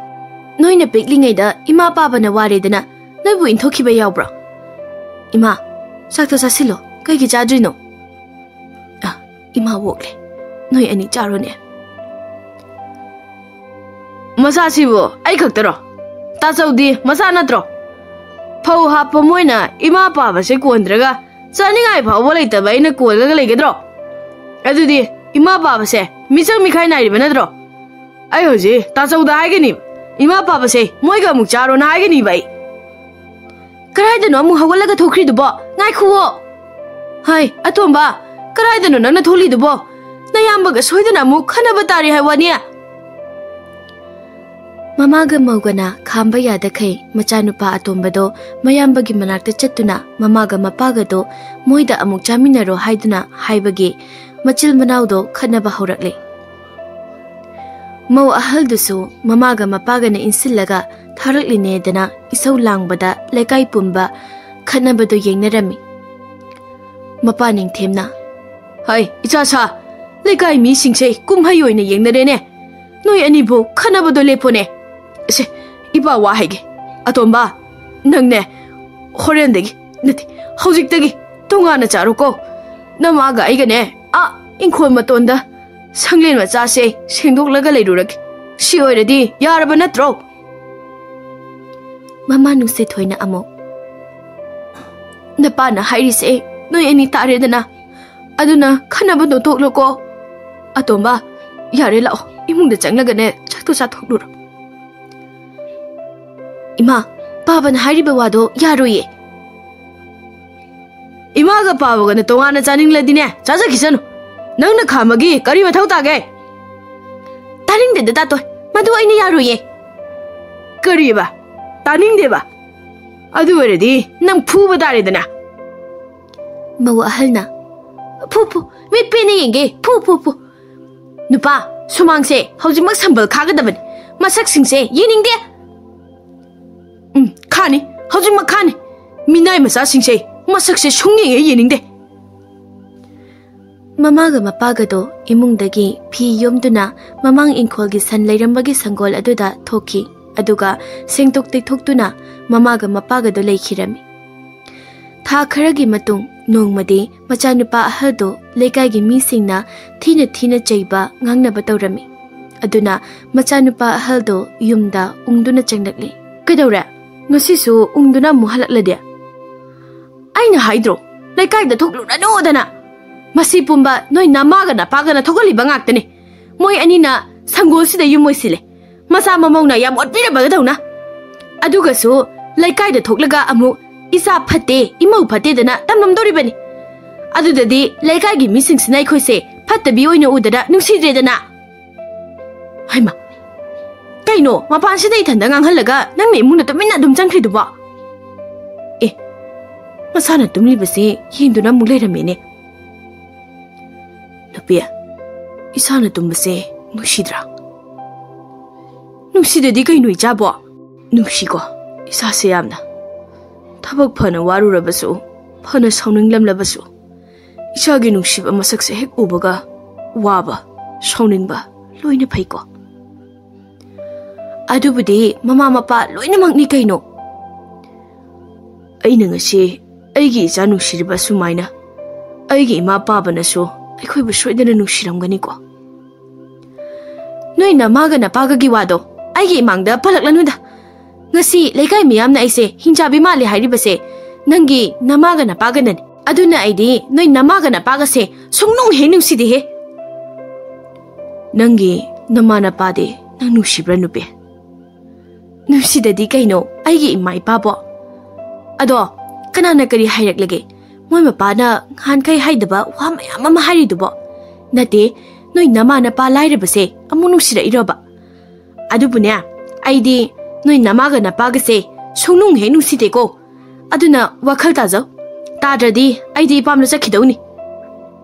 ꯅꯣꯏꯅ ꯄꯤꯛꯂꯤꯉꯩꯗ ꯏꯃꯥ ꯄꯥꯕꯅ ꯋꯥꯔꯦꯗꯅ ꯅꯣꯏꯕꯨ ꯏꯟꯊꯣꯛꯈꯤꯕ ꯌꯥꯎꯕ꯭ꯔꯣ? ꯏꯃꯥ, ꯆꯥꯛꯇꯣ ꯆꯥꯁꯤꯜꯂꯣ, ꯀꯩꯒꯤ ꯆꯥꯗ꯭ꯔꯤꯅꯣ?" "ꯑ, ꯏꯃꯥ ꯑꯣꯛꯂꯦ, ꯅꯣꯏ ꯑꯅꯤ ꯆꯥꯔꯣꯅꯦ꯫" "ꯃꯆꯥꯁꯤꯕꯨ ꯑꯩ ꯈꯛꯇꯔꯣ? ꯇꯥꯆꯧꯗꯤ ꯃꯆꯥ ꯅꯠꯇ꯭ꯔꯣ? ꯐꯧ ꯍꯥꯞꯄ ꯃꯣꯏꯅ ꯏꯃꯥ ꯄꯥꯕꯁꯦ ꯀꯣꯟꯗ꯭ꯔꯒ ꯆꯥꯅꯤꯡꯉꯥꯏ ꯐꯥꯎꯕ ꯂꯩꯇꯕ ꯑꯩꯅ ꯀꯣꯜꯂꯒ ꯂꯩꯒꯗ꯭ꯔꯣ? ꯑꯗꯨꯗꯤ ꯏꯃꯥ ꯄꯥꯕꯁꯦ ꯃꯤꯆꯪ ꯃꯤꯈꯥꯏ ꯅꯥꯏꯔꯤꯕ ꯅꯠꯇ꯭ꯔꯣ? ꯑꯩ ꯍꯧꯖꯤꯛ ꯇꯥꯆꯧꯗ ꯍꯥꯏꯒꯅꯤ, ꯏꯃꯥ ꯄꯥꯕꯁꯦ ꯃꯣꯏꯒ ꯑꯃꯨꯛ ꯆꯥꯔꯣꯅ ꯍꯥꯏꯒꯅꯤꯕ ꯑꯩ꯫" "ꯀꯗꯥꯏꯗꯅꯣ ꯑꯃꯨꯛ ꯍꯧꯒꯠꯂꯒ ꯊꯣꯛꯈ꯭ꯔꯤꯗꯨꯕꯣ? ꯉꯥꯏꯈꯨꯋꯣ!" "ꯍꯥꯏ, ꯑꯇꯣꯝꯕ, ꯀꯗꯥꯏꯗꯅꯣ ꯅꯪꯅ ꯊꯣꯛꯂꯤꯗꯨꯕꯣ? ꯅꯌꯥꯝꯕꯒ ꯁꯣꯏꯗꯅ ꯑꯃꯨꯛ ꯈꯟꯅꯕ ꯇꯥꯔꯤ ꯍꯥꯏ ꯋꯥꯅꯤ꯫" ꯃꯃꯥꯒ ꯃꯧꯒꯅ ꯈꯥꯝꯕ ꯌꯥꯗꯈꯩ ꯃꯆꯥꯅꯨꯄꯥ ꯑꯇꯣꯝꯕꯗꯣ ꯃꯌꯥꯝꯕꯒꯤ ꯃꯅꯥꯛꯇ ꯆꯠꯇꯨꯅ ꯃꯃꯥꯒ ꯃꯄꯥꯒꯗꯣ ꯃꯣꯏꯗ ꯑꯃꯨꯛ ꯆꯥꯃꯤꯟꯅꯔꯣ ꯍꯥꯏꯗꯨꯅ ꯍꯥꯏꯕꯒꯤ ꯃꯆꯤꯜ ꯃꯅꯥꯎꯗꯣ ꯈꯠꯅꯕ ꯍꯧꯔꯛꯂꯦ꯫ ꯃꯧ ꯑꯍꯜꯗꯨꯁꯨ ꯃꯃꯥꯒ ꯃꯄꯥꯒꯅ ꯏꯟꯁꯤꯜꯂꯒ ꯊꯥꯔꯛꯂꯤꯅꯦꯗꯅ ꯏꯁꯧ ꯂꯥꯡꯕꯗ ꯂꯩꯀꯥꯏ ꯄꯨꯝꯕ ꯈꯠꯅꯕꯗꯨ ꯌꯦꯡꯅꯔꯝꯃꯤ꯫ ꯃꯄꯥ ꯅꯤꯡꯊꯦꯝꯅ, "ꯍꯩ, ꯏꯆꯥ ꯁꯥ, ꯂꯩꯀꯥꯏ ꯃꯤꯁꯤꯡꯁꯦ ꯀꯨꯝꯍꯩ ꯑꯣꯏꯅ ꯌꯦꯡꯅꯔꯦꯅꯦ꯫ ꯅꯣꯏ ꯑꯅꯤꯕꯨ ꯈꯠꯅꯕꯗꯣ ꯂꯦꯞꯄꯣꯅꯦ꯫ ꯑꯁꯦ, ꯏꯄꯥ ꯋꯥ ꯍꯥꯏꯒꯦ꯫ ꯑꯇꯣꯝꯕ, ꯅꯪꯅꯦ, ꯍꯣꯔꯦꯟꯗꯒꯤ, ꯅꯠꯇꯦ, ꯍꯧꯖꯤꯛꯇꯒꯤ ꯇꯣꯉꯥꯟꯅ ꯆꯥꯔꯣꯀꯣ꯫ ꯅꯃꯥꯒ ꯑꯩꯒꯅꯦ, ꯑꯥ ꯏꯪꯈꯣꯜ ꯃꯇꯣꯟꯗ ꯁꯪꯂꯦꯟ ꯃꯆꯥꯁꯦ ꯁꯦꯡꯗꯣꯛꯂꯒ ꯂꯩꯔꯨꯔꯒꯦ꯫ ꯁꯤ ꯑꯣꯏꯔꯗꯤ ꯌꯥꯔꯕ ꯅꯠꯇ꯭ꯔꯣ?" ꯃꯃꯥ ꯅꯨꯡꯁꯤꯊꯣꯏꯅ ꯑꯃꯨꯛ, "ꯅꯄꯥꯅ ꯍꯥꯏꯔꯤꯁꯦ ꯅꯣꯏ ꯑꯅꯤ ꯇꯥꯔꯦꯗꯅ꯫ ꯑꯗꯨꯅ ꯈꯟꯅꯕꯗꯣ ꯇꯣꯛꯂꯣꯀꯣ꯫ ꯑꯇꯣꯝꯕ, ꯌꯥꯔꯦ, ꯂꯥꯛꯑꯣ, ꯏꯃꯨꯡꯗ ꯆꯪꯂꯒꯅꯦ ꯆꯥꯛꯇꯣ ꯆꯥꯊꯣꯛꯂꯨꯔꯣ꯫" "ꯏꯃꯥ, ꯄꯥꯕꯅ ꯍꯥꯏꯔꯤꯕ ꯋꯥꯗꯣ ꯌꯥꯔꯣꯏꯌꯦ꯫" "ꯏꯃꯥꯒ ꯄꯥꯕꯒꯅ ꯇꯣꯉꯥꯟꯅ ꯆꯥꯅꯤꯡꯂꯗꯤꯅꯦ, ꯆꯥꯖꯈꯤꯁꯅꯨ꯫ ꯅꯪꯅ ꯈꯥꯝꯕꯒꯤ ꯀꯔꯤ ꯃꯊꯧ ꯇꯥꯒꯦ?" "ꯇꯥꯅꯤꯡꯗꯦꯗ, ꯇꯥꯇꯣꯟ, ꯃꯗꯨ ꯑꯩꯅ ꯌꯥꯔꯣꯏꯌꯦ꯫" "ꯀꯔꯤꯕ? ꯇꯥꯅꯤꯡꯗꯦꯕ? ꯑꯗꯨ ꯑꯣꯏꯔꯗꯤ ꯅꯪ ꯐꯨꯕ ꯇꯥꯔꯦꯗꯅ꯫" ꯃꯧ ꯑꯍꯜꯅ, "ꯐꯨ, ꯐꯨ, ꯃꯤꯠ ꯄꯦꯟꯅ ꯌꯦꯡꯒꯦ, ꯐꯨ, ꯐꯨ, ꯐꯨ꯫ ꯅꯨꯄꯥ, ꯁꯨꯃꯥꯡꯁꯦ ꯍꯧꯖꯤꯛꯃꯛ ꯁꯝꯕꯜ ꯈꯥꯒꯗꯕꯅꯤ, ꯃꯁꯛꯁꯤꯡꯁꯦ ꯌꯦꯡꯅꯤꯡꯗꯦ꯫ ꯎꯝ, ꯈꯥꯅꯤ, ꯍꯧꯖꯤꯛꯃꯛ ꯈꯥꯅꯤ꯫ ꯃꯤꯅꯥꯏ ꯃꯆꯥꯁꯤꯡꯁꯦ, ꯃꯁꯛꯁꯦ ꯁꯨꯡꯌꯦꯡ ꯍꯦꯛ ꯌꯦꯡꯅꯤꯡꯗꯦ꯫" ꯃꯃꯥꯒ ꯃꯄꯥꯒꯗꯣ ꯏꯃꯨꯡꯗꯒꯤ ꯐꯤ ꯌꯣꯝꯗꯨꯅ ꯃꯃꯥꯡ ꯏꯪꯈꯣꯜꯒꯤ ꯁꯟ ꯂꯩꯔꯝꯕꯒꯤ ꯁꯪꯒꯣꯜ ꯑꯗꯨꯗ ꯊꯣꯛꯈꯤ꯫ ꯑꯗꯨꯒ ꯁꯦꯡꯗꯣꯛ ꯇꯩꯊꯣꯛꯇꯨꯅ ꯃꯃꯥꯒ ꯃꯄꯥꯒꯗꯣ ꯂꯩꯈꯤꯔꯝꯃꯤ꯫ ꯊꯥ ꯈꯔꯒꯤ ꯃꯇꯨꯡ ꯅꯣꯡꯃꯗꯤ ꯃꯆꯥꯅꯨꯄꯥ ꯑꯍꯜꯗꯣ ꯂꯩꯀꯥꯏꯒꯤ ꯃꯤꯁꯤꯡꯅ ꯊꯤꯅ ꯊꯤꯅ ꯆꯩꯕ, ꯉꯥꯡꯅꯕ ꯇꯧꯔꯝꯃꯤ꯫ ꯑꯗꯨꯅ ꯃꯆꯥꯅꯨꯄꯥ ꯑꯍꯜꯗꯣ ꯌꯨꯝꯗ ꯎꯪꯗꯨꯅ ꯆꯪꯂꯛꯂꯤ꯫ "ꯀꯩꯗꯧꯔꯦ? ꯉꯁꯤꯁꯨ ꯎꯪꯗꯨꯅ ꯑꯃꯨꯛ ꯍꯜꯂꯛꯂꯗꯤ?" "ꯑꯩꯅ ꯍꯥꯏꯗ꯭ꯔꯣ, ꯂꯩꯀꯥꯏꯗ ꯊꯣꯛꯂꯨꯔꯅꯨꯗꯅ꯫ ꯃꯁꯤ ꯄꯨꯝꯕ ꯅꯣꯏ ꯅꯃꯥꯒ ꯅꯄꯥꯒꯅ ꯊꯣꯛꯍꯜꯂꯤꯕ ꯉꯥꯛꯇꯅꯤ꯫ ꯃꯣꯏ ꯑꯅꯤꯅ ꯁꯪꯒꯣꯜꯁꯤꯗ ꯌꯨꯝ ꯑꯣꯏꯁꯤꯜꯂꯦ꯫ ꯃꯆꯥ ꯃꯃꯧꯅ ꯌꯥꯝ ꯑꯣꯠꯄꯤꯔꯕꯒꯗꯧꯅ꯫ ꯑꯗꯨꯒꯁꯨ ꯂꯩꯀꯥꯏꯗ ꯊꯣꯛꯂꯒ ꯑꯃꯨꯛ ꯏꯆꯥ ꯐꯠꯇꯦ, ꯏꯃꯧ ꯐꯠꯇꯦꯗꯅ ꯇꯝꯂꯝꯗꯣꯔꯤꯕꯅꯤ꯫ ꯑꯗꯨꯗꯗꯤ ꯂꯩꯀꯥꯏꯒꯤ ꯃꯤꯁꯤꯡꯁꯤꯅ ꯑꯩꯈꯣꯏꯁꯦ ꯐꯠꯇꯕꯤ ꯑꯣꯏꯅ ꯎꯗꯅ ꯅꯨꯡꯁꯤꯗ꯭ꯔꯦꯗꯅ꯫" "ꯍꯩꯃꯥ, ꯀꯩꯅꯣ ꯃꯄꯥꯟꯁꯤꯗ ꯏꯊꯟꯗ ꯉꯥꯡꯍꯜꯂꯒ ꯅꯪꯅ ꯏꯃꯨꯡꯗ ꯇꯨꯃꯤꯟꯅ ꯑꯗꯨꯝ ꯆꯪꯈ꯭ꯔꯤꯗꯨꯕꯣ?" "ꯑꯦ, ꯃꯁꯥꯅ ꯇꯨꯝꯂꯤꯕꯁꯦ ꯌꯦꯡꯗꯨꯅ ꯑꯃꯨꯛ ꯂꯩꯔꯝꯃꯦꯅꯦ꯫" "ꯅꯨꯄꯤ, ꯏꯁꯥꯅ ꯇꯨꯝꯕꯁꯦ ꯅꯨꯡꯁꯤꯗ꯭ꯔꯥ?" "ꯅꯨꯡꯁꯤꯗꯗꯤ ꯀꯩꯅꯣ ꯏꯆꯥꯕꯣ?" "ꯅꯨꯡꯁꯤꯀꯣ, ꯏꯁꯥꯁꯦ ꯌꯥꯝꯅ꯫ ꯊꯕꯛ ꯐꯅ ꯋꯥꯔꯨꯔꯕꯁꯨ, ꯐꯅ ꯁꯥꯎꯅꯤꯡꯂꯝꯂꯕꯁꯨ, ꯏꯆꯥꯒꯤ ꯅꯨꯡꯁꯤꯕ ꯃꯁꯛꯁꯦ ꯍꯦꯛ ꯎꯕꯒ ꯋꯥꯕ, ꯁꯥꯎꯅꯤꯡꯕ ꯂꯣꯏꯅ ꯐꯩꯀꯣ꯫" "ꯑꯗꯨꯕꯨꯗꯤ ꯃꯃꯥ ꯃꯄꯥ ꯂꯣꯏꯅꯃꯛꯅꯤ ꯀꯩꯅꯣ꯫" "ꯑꯩꯅ ꯉꯁꯤ ꯑꯩꯒꯤ ꯏꯆꯥ ꯅꯨꯡꯁꯤꯔꯤꯕ ꯁꯨꯃꯥꯏꯅ ꯑꯩꯒꯤ ꯏꯃꯥ ꯄꯥꯕꯅꯁꯨ ꯑꯩꯈꯣꯏꯕꯨ ꯁꯣꯏꯗꯅ ꯅꯨꯡꯁꯤꯔꯝꯒꯅꯤꯀꯣ꯫" "ꯅꯣꯏ ꯅꯃꯥꯒ ꯅꯄꯥꯒꯒꯤ ꯋꯥꯗꯣ ꯑꯩꯒꯤ ꯏꯃꯥꯡꯗ ꯄꯜꯂꯛꯂꯅꯨꯗ꯫ ꯉꯁꯤ ꯂꯩꯀꯥꯏ ꯃꯤꯌꯥꯝꯅ ꯑꯩꯁꯦ ꯍꯤꯡꯆꯥꯕꯤ ꯃꯥꯜꯂꯦ ꯍꯥꯏꯔꯤꯕꯁꯦ ꯅꯪꯒꯤ ꯅꯃꯥꯒ ꯅꯄꯥꯒꯅꯅꯤ꯫ ꯑꯗꯨꯅ ꯑꯩꯗꯤ ꯅꯣꯏ ꯅꯃꯥꯒ ꯅꯄꯥꯒꯁꯦ ꯁꯨꯡꯅꯨꯡ ꯍꯦꯛ ꯅꯨꯡꯁꯤꯗꯦꯍꯦ꯫" "ꯅꯪꯒꯤ ꯅꯃꯥ ꯅꯄꯥꯗꯤ ꯅꯪ ꯅꯨꯡꯁꯤꯕ꯭ꯔꯥ ꯅꯨꯄꯤ?" "ꯅꯨꯡꯁꯤꯗꯗꯤ ꯀꯩꯅꯣ, ꯑꯩꯒꯤ ꯏꯃꯥ ꯏꯄꯥꯕꯣ꯫ ꯑꯗꯣ ꯀꯅꯥꯅ ꯀꯔꯤ ꯍꯥꯏꯔꯛꯂꯒꯦ? ꯃꯣꯏ ꯃꯄꯥꯅ ꯉꯍꯥꯟꯈꯩ ꯍꯥꯏꯗꯕ ꯋꯥ ꯃꯌꯥꯝ ꯑꯃ ꯍꯥꯏꯔꯤꯗꯨꯕꯣ? ꯅꯠꯇꯦ, ꯅꯣꯏ ꯅꯃꯥ ꯅꯄꯥ ꯂꯥꯏꯔꯕꯁꯦ ꯑꯃꯨꯛ ꯅꯨꯡꯁꯤꯔꯛꯏꯔꯣꯕ? ꯑꯗꯨꯕꯨꯅꯦ, ꯑꯩꯗꯤ ꯅꯣꯏ ꯅꯃꯥꯒ ꯅꯄꯥꯒꯁꯦ ꯁꯨꯡꯅꯨꯡ ꯍꯦꯛ ꯅꯨꯡꯁꯤꯗꯦꯀꯣ꯫ ꯑꯗꯨꯅ ꯋꯥꯈꯜ ꯇꯥꯖꯧ꯫ ꯌꯥꯗ꯭ꯔꯗꯤ ꯑꯩꯗꯤ ꯏꯄꯥꯝꯗ ꯆꯠꯈꯤꯗꯧꯅꯤ꯫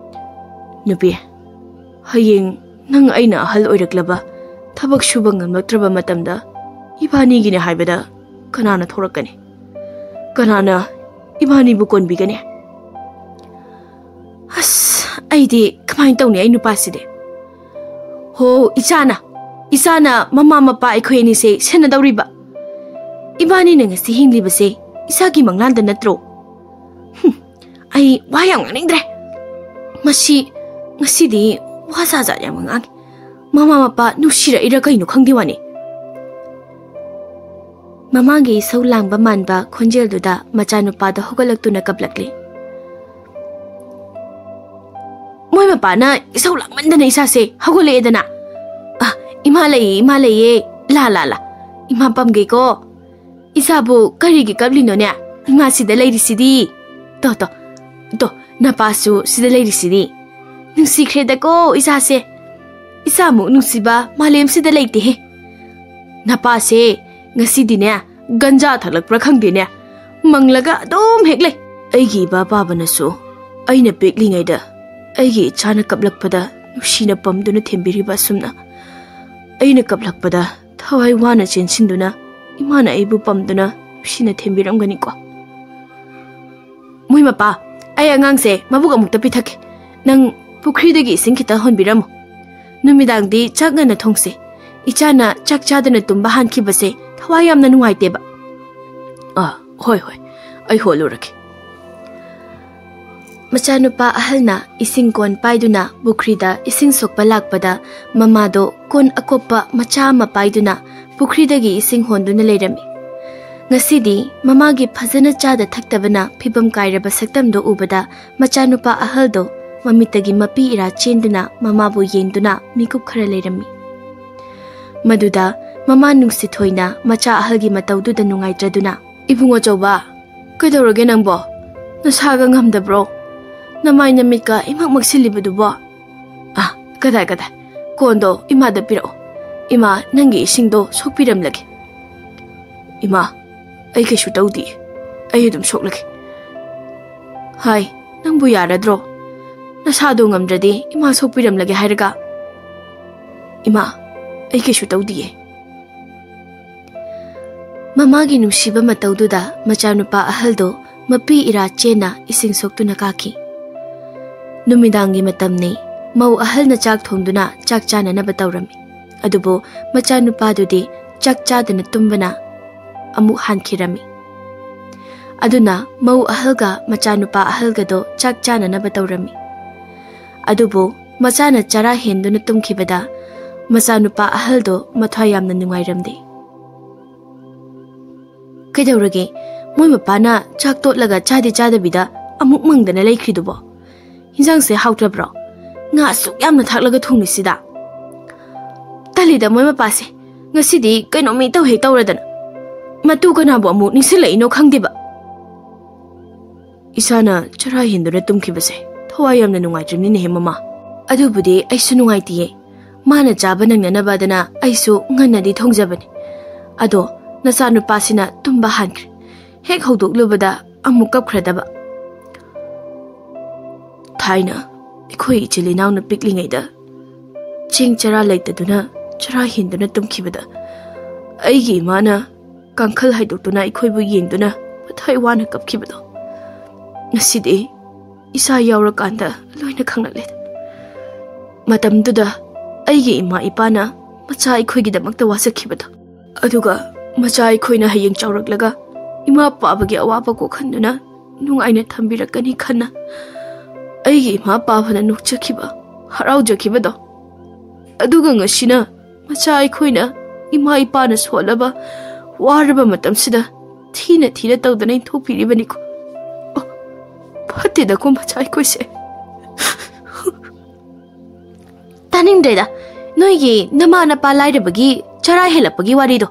ꯅꯨꯄꯤ, ꯍꯌꯦꯡ ꯅꯪ ꯑꯩꯅ ꯑꯍꯜ ꯑꯣꯏꯔꯛꯂꯕ, ꯊꯕꯛ ꯁꯨꯕ ꯉꯝꯂꯛꯇ꯭ꯔꯕ ꯃꯇꯝꯗ ꯏꯕꯥꯅꯤꯒꯤꯅꯦ ꯍꯥꯏꯕꯗ ꯀꯅꯥꯅ ꯊꯣꯔꯛꯀꯅꯤ? ꯀꯅꯥꯅ ꯏꯕꯥꯅꯤꯕꯨ ꯀꯣꯟꯕꯤꯒꯅꯤ? ꯑꯁ, ꯑꯩꯗꯤ ꯀꯃꯥꯏꯅ ꯇꯧꯅꯤ ꯑꯩ ꯅꯨꯄꯥꯁꯤꯗꯤ? ꯍꯣ, ꯏꯆꯥꯅ, ꯏꯆꯥꯅ ꯃꯃꯥ ꯃꯄꯥ ꯑꯩꯈꯣꯏ ꯑꯅꯤꯁꯦ ꯁꯦꯟꯅꯗꯧꯔꯤꯕ꯫ ꯏꯕꯥꯅꯤꯅ ꯉꯁꯤ ꯍꯤꯡꯂꯤꯕꯁꯦ ꯏꯆꯥꯒꯤ ꯃꯪꯂꯥꯟꯗ ꯅꯠꯇ꯭ꯔꯣ? ꯍꯨꯝ, ꯑꯩ ꯋꯥ ꯌꯥꯝ ꯉꯥꯡꯅꯤꯡꯗ꯭ꯔꯦ꯫ ꯃꯁꯤ, ꯉꯁꯤꯗꯤ ꯋꯥ ꯖꯥꯠ ꯖꯥꯠ ꯌꯥꯝ ꯉꯥꯡꯉꯤ꯫ ꯃꯃꯥ ꯃꯄꯥ ꯅꯨꯡꯁꯤꯔꯛꯏꯔꯥ ꯀꯩꯅꯣ ꯈꯪꯗꯦ ꯋꯥꯅꯤ꯫ ꯃꯃꯥꯒꯤ ꯏꯁꯧ ꯂꯥꯡꯕ ꯃꯥꯟꯕ ꯈꯣꯟꯖꯦꯜꯗꯨꯗ ꯃꯆꯥꯅꯨꯄꯥꯗꯣ ꯍꯧꯒꯠꯂꯛꯇꯨꯅ ꯀꯞꯂꯛꯂꯤ꯫ ꯃꯣꯏ ꯃꯄꯥꯅ ꯏꯁꯧ ꯂꯥꯡꯃꯟꯗꯅ ꯏꯁꯥꯁꯦ ꯍꯧꯒꯠꯂꯛꯑꯦꯗꯅ꯫ ꯑ, ꯏꯃꯥ ꯂꯩꯌꯦ, ꯏꯃꯥ ꯂꯩꯌꯦ꯫ ꯂꯥ, ꯂꯥ, ꯂꯥ꯫ ꯏꯃꯥ ꯄꯝꯒꯦꯀꯣ꯫ ꯏꯆꯥꯕꯨ ꯀꯔꯤꯒꯤ ꯀꯞꯂꯤꯅꯣꯅꯦ? ꯏꯃꯥ ꯁꯤꯗ ꯂꯩꯔꯤꯁꯤꯗꯤ꯫ ꯇꯣ, ꯇꯣ, ꯇꯣ, ꯅꯄꯥꯁꯨ ꯁꯤꯗ ꯂꯩꯔꯤꯁꯤꯗꯤ꯫ ꯅꯨꯡꯁꯤꯈ꯭ꯔꯦꯗꯀꯣ ꯏꯆꯥꯁꯦ꯫ ꯏꯆꯥꯃꯨꯛ ꯅꯨꯡꯁꯤꯕ ꯃꯥꯂꯦꯝꯁꯤꯗ ꯂꯩꯇꯦꯍꯦ꯫ ꯅꯄꯥꯁꯦ ꯉꯁꯤꯗꯤꯅꯦ ꯒꯟꯖꯥ ꯊꯛꯂꯛꯄ꯭ꯔꯥ ꯈꯪꯗꯦꯅꯦ, ꯃꯪꯂꯒ ꯑꯗꯨꯝ ꯍꯦꯛ ꯂꯩ꯫ ꯑꯩꯒꯤ ꯏꯃꯥ ꯄꯥꯕꯅꯁꯨ ꯑꯩꯅ ꯄꯤꯛꯂꯤꯉꯩꯗ ꯑꯩꯒꯤ ꯏꯆꯥꯅ ꯀꯞꯂꯛꯄꯗ ꯅꯨꯡꯁꯤꯅ ꯄꯝꯗꯨꯅ ꯊꯦꯝꯕꯤꯔꯤꯕ ꯑꯁꯨꯝꯅ꯫ ꯑꯩꯅ ꯀꯞꯂꯛꯄꯗ ꯊꯋꯥꯏ ꯋꯥꯅ ꯆꯦꯟꯁꯤꯟꯗꯨꯅ ꯏꯃꯥꯅ ꯑꯩꯕꯨ ꯄꯝꯗꯨꯅ ꯅꯨꯡꯁꯤꯅ ꯊꯦꯝꯕꯤꯔꯝꯒꯅꯤꯀꯣ꯫ ꯃꯣꯏ ꯃꯄꯥ, ꯑꯩ ꯑꯉꯥꯡꯁꯦ ꯃꯕꯨꯛ ꯑꯃꯨꯛꯇ ꯄꯤꯊꯛꯀꯦ꯫ ꯅꯪ ꯄꯨꯈ꯭ꯔꯤꯗꯒꯤ ꯏꯁꯤꯡ ꯈꯤꯇ ꯍꯣꯟꯕꯤꯔꯝꯃꯨ꯫ ꯅꯨꯃꯤꯗꯥꯡꯗꯤ ꯆꯥꯛ ꯉꯟꯅ ꯊꯣꯡꯁꯦ꯫ ꯏꯆꯥꯅ ꯆꯥꯛ ꯆꯥꯗꯅ ꯇꯨꯝꯕ ꯍꯥꯟꯈꯤꯕꯁꯦ ꯊꯋꯥꯏ ꯌꯥꯝꯅ ꯅꯨꯡꯉꯥꯏꯇꯦꯕ꯫ ꯑꯥ, ꯍꯣꯏ, ꯍꯣꯏ, ꯑꯩ ꯍꯣꯜꯂꯨꯔꯒꯦ꯫ ꯃꯆꯥꯅꯨꯄꯥ ꯑꯍꯜꯅ ꯏꯁꯤꯡ ꯀꯣꯟ ꯄꯥꯏꯗꯨꯅ ꯄꯨꯈ꯭ꯔꯤꯗ ꯏꯁꯤꯡ ꯁꯣꯛꯄ ꯂꯥꯛꯄꯗ, ꯃꯃꯥꯗꯣ ꯀꯣꯟ ꯑꯀꯣꯞꯄ ꯃꯆꯥ ꯑꯃ ꯄꯥꯏꯗꯨꯅ ꯄꯨꯈ꯭ꯔꯤꯗꯒꯤ ꯏꯁꯤꯡ ꯍꯣꯟꯗꯨꯅ ꯂꯩꯔꯝꯃꯤ꯫ ꯉꯁꯤꯗꯤ ꯃꯃꯥꯒꯤ ꯐꯖꯅ ꯆꯥꯗ ꯊꯛꯇꯕꯅ ꯐꯤꯕꯝ ꯀꯥꯏꯔꯕ ꯁꯛꯇꯝꯗꯣ ꯎꯕꯗ, ꯃꯆꯥꯅꯨꯄꯥ ꯑꯍꯜꯗꯣ ꯃꯃꯤꯠꯇꯒꯤ ꯃꯄꯤ ꯏꯔꯥ ꯆꯦꯟꯗꯨꯅ ꯃꯃꯥꯕꯨ ꯌꯦꯡꯗꯨꯅ ꯃꯤꯀꯨꯞ ꯈꯔ ꯂꯩꯔꯝꯃꯤ꯫ ꯃꯗꯨꯗ ꯃꯃꯥ ꯅꯨꯡꯁꯤꯊꯣꯏꯅ ꯃꯆꯥ ꯑꯍꯜꯒꯤ ꯃꯇꯧꯗꯨꯗ ꯅꯨꯡꯉꯥꯏꯇ꯭ꯔꯗꯨꯅ, "ꯏꯕꯨꯡ ꯑꯆꯧꯕ, ꯀꯩꯗꯧꯔꯒꯦ ꯅꯪꯕꯣ? ꯅꯁꯥꯒ ꯉꯝꯗꯕ꯭ꯔꯣ? ꯅꯃꯥꯏ ꯅꯃꯤꯠꯀ ꯏꯃꯛ ꯃꯛꯁꯤꯜꯂꯤꯕꯗꯨꯕꯣ? ꯑ, ꯀꯗꯥꯏ, ꯀꯗꯥꯏ? ꯀꯣꯟꯗꯣ ꯏꯃꯥꯗ ꯄꯤꯔꯛꯑꯣ꯫ ꯏꯃꯥ, ꯅꯪꯒꯤ ꯏꯁꯤꯡꯗꯣ ꯁꯣꯛꯄꯤꯔꯝꯂꯒꯦ꯫" "ꯏꯃꯥ, ꯑꯩ ꯀꯩꯁꯨ ꯇꯧꯗꯦ꯫ ꯑꯩ ꯑꯗꯨꯝ ꯁꯣꯛꯂꯒꯦ꯫" "ꯍꯥꯏ, ꯅꯪꯕꯨ ꯌꯥꯔꯗ꯭ꯔꯣ? ꯅꯁꯥꯗꯣ ꯉꯝꯗ꯭ꯔꯗꯤ ꯏꯃꯥ ꯁꯣꯛꯄꯤꯔꯝꯂꯒꯦ ꯍꯥꯏꯔꯒ?" "ꯏꯃꯥ, ꯑꯩ ꯀꯩꯁꯨ ꯇꯧꯗꯤꯌꯦ꯫" ꯃꯃꯥꯒꯤ ꯅꯨꯡꯁꯤꯕ ꯃꯇꯧꯗꯨꯗ ꯃꯆꯥꯅꯨꯄꯥ ꯑꯍꯜꯗꯣ ꯃꯄꯤ ꯏꯔꯥ ꯆꯦꯟꯅ ꯏꯁꯤꯡ ꯁꯣꯛꯇꯨꯅ ꯀꯥꯈꯤ꯫ ꯅꯨꯃꯤꯗꯥꯡꯒꯤ ꯃꯇꯝꯅꯤ꯫ ꯃꯧ ꯑꯍꯜꯅ ꯆꯥꯛ ꯊꯣꯡꯗꯨꯅ ꯆꯥꯛ ꯆꯥꯅꯅꯕ ꯇꯧꯔꯝꯃꯤ꯫ ꯑꯗꯨꯕꯨ ꯃꯆꯥꯅꯨꯄꯥꯗꯨꯗꯤ ꯆꯥꯛ ꯆꯥꯗꯅ ꯇꯨꯝꯕꯅ ꯑꯃꯨꯛ ꯍꯥꯟꯈꯤꯔꯝꯃꯤ꯫ ꯑꯗꯨꯅ ꯃꯧ ꯑꯍꯜꯒ ꯃꯆꯥꯅꯨꯄꯥ ꯑꯍꯜꯒꯗꯣ ꯆꯥꯛ ꯆꯥꯅꯅꯕ ꯇꯧꯔꯝꯃꯤ꯫ ꯑꯗꯨꯕꯨ ꯃꯆꯥꯅ ꯆꯔꯥ ꯍꯦꯟꯗꯨꯅ ꯇꯨꯝꯈꯤꯕꯗ ꯃꯆꯥꯅꯨꯄꯥ ꯑꯍꯜꯗꯣ ꯃꯊ꯭ꯋꯥꯏ ꯌꯥꯝꯅ ꯅꯨꯡꯉꯥꯏꯔꯝꯗꯦ꯫ "ꯀꯩꯗꯧꯔꯒꯦ? ꯃꯣꯏ ꯃꯄꯥꯅ ꯆꯥꯛ ꯇꯣꯠꯂꯒ ꯆꯥꯗꯤ ꯆꯥꯗꯕꯤꯗ ꯑꯃꯨꯛ ꯃꯪꯗꯅ ꯂꯩꯈ꯭ꯔꯤꯗꯨꯕꯣ? ꯍꯤꯟꯖꯥꯡꯁꯦ ꯍꯥꯎꯇ꯭ꯔꯕ꯭ꯔꯣ? ꯉꯥ ꯑꯁꯨꯛ ꯌꯥꯝꯅ ꯊꯥꯛꯂꯒ ꯊꯣꯡꯂꯤꯁꯤꯗ?" "ꯇꯜꯂꯤꯗ ꯃꯣꯏ ꯃꯄꯥꯁꯦ꯫ ꯉꯁꯤꯗꯤ ꯀꯩꯅꯣꯝ ꯏꯇꯧ ꯍꯦꯛ ꯇꯧꯔꯗꯅ꯫ ꯃꯇꯨ ꯀꯅꯥꯕꯨ ꯑꯃꯨꯛ ꯅꯤꯡꯁꯤꯡꯂꯛꯏꯅꯣ ꯈꯪꯗꯦꯕ꯫" "ꯏꯁꯥꯅ ꯆꯔꯥ ꯍꯦꯟꯗꯨꯅ ꯇꯨꯝꯈꯤꯕꯁꯦ ꯊꯋꯥꯏ ꯌꯥꯝꯅ ꯅꯨꯡꯉꯥꯏꯇ꯭ꯔꯤꯕꯅꯤꯅꯦꯍꯦ, ꯃꯃꯥ꯫" "ꯑꯗꯨꯕꯨꯗꯤ ꯑꯩꯁꯨ ꯅꯨꯡꯉꯥꯏꯇꯤꯌꯦ꯫ ꯃꯥꯅ ꯆꯥꯕ ꯅꯪꯅꯅꯕ ꯑꯗꯨꯅ ꯑꯩꯁꯨ ꯉꯟꯅꯗꯤ ꯊꯣꯡꯖꯕꯅꯤ꯫ ꯑꯗꯣ ꯅꯆꯥꯅꯨꯄꯥꯁꯤꯅ ꯇꯨꯝꯕ ꯍꯥꯟꯈ꯭ꯔꯦ꯫ ꯍꯦꯛ ꯍꯧꯗꯣꯛꯂꯨꯕꯗ ꯑꯃꯨꯛ ꯀꯞꯈ꯭ꯔꯗꯕ꯫" "ꯊꯥꯏꯅ ꯑꯩꯈꯣꯏ ꯏꯆꯤꯜ ꯏꯅꯥꯎꯅ ꯄꯤꯛꯂꯤꯉꯩꯗ ꯆꯦꯡ ꯆꯔꯥ ꯂꯩꯇꯗꯨꯅ ꯆꯔꯥ ꯍꯦꯟꯗꯨꯅ ꯇꯨꯝꯈꯤꯕꯗ ꯑꯩꯒꯤ ꯏꯃꯥꯅ ꯀꯥꯡꯈꯜ ꯍꯥꯏꯗꯣꯛꯇꯨꯅ ꯑꯩꯈꯣꯏꯕꯨ ꯌꯦꯡꯗꯨꯅ ꯃꯊ꯭ꯋꯥꯏ ꯋꯥꯅ ꯀꯞꯈꯤꯕꯗꯣ ꯉꯁꯤꯗꯤ ꯏꯆꯥ ꯌꯥꯎꯔꯀꯥꯟꯗ ꯂꯣꯏꯅ ꯈꯪꯂꯛꯂꯦ꯫ ꯃꯇꯝꯗꯨꯗ ꯑꯩꯒꯤ ꯏꯃꯥ ꯏꯄꯥꯅ ꯃꯆꯥ ꯑꯩꯈꯣꯏꯒꯤꯗꯃꯛꯇ ꯋꯥꯁꯛꯈꯤꯕꯗꯣ, ꯑꯗꯨꯒ ꯃꯆꯥ ꯑꯩꯈꯣꯏꯅ ꯍꯌꯦꯡ ꯆꯥꯎꯔꯛꯂꯒ ꯏꯃꯥ ꯄꯥꯕꯒꯤ ꯑꯋꯥꯕ ꯀꯣꯛꯍꯟꯗꯨꯅ ꯅꯨꯡꯉꯥꯏꯅ ꯊꯝꯕꯤꯔꯛꯀꯅꯤ ꯈꯟꯅ ꯑꯩꯒꯤ ꯏꯃꯥ ꯄꯥꯕꯅ ꯅꯣꯛꯆꯈꯤꯕ, ꯍꯔꯥꯎꯖꯈꯤꯕꯗꯣ, ꯑꯗꯨꯒ ꯉꯁꯤꯅ ꯃꯆꯥ ꯑꯩꯈꯣꯏꯅ ꯏꯃꯥ ꯏꯄꯥꯅ ꯁꯣꯜꯂꯕ, ꯋꯥꯔꯕ ꯃꯇꯝꯁꯤꯗ ꯊꯤꯅ ꯊꯤꯅ ꯇꯧꯗꯅ ꯏꯟꯊꯣꯛꯄꯤꯔꯤꯕꯅꯤꯀꯣ꯫ ꯑꯣ, ꯐꯠꯇꯦꯗꯀꯣ ꯃꯆꯥ ꯑꯩꯈꯣꯏꯁꯦ꯫" "ꯇꯥꯅꯤꯡꯗ꯭ꯔꯦꯗ, ꯅꯣꯏꯒꯤ ꯅꯃꯥ ꯅꯄꯥ ꯂꯥꯏꯔꯕꯒꯤ ꯆꯔꯥ ꯍꯦꯜꯂꯛꯄꯒꯤ ꯋꯥꯔꯤꯗꯣ꯫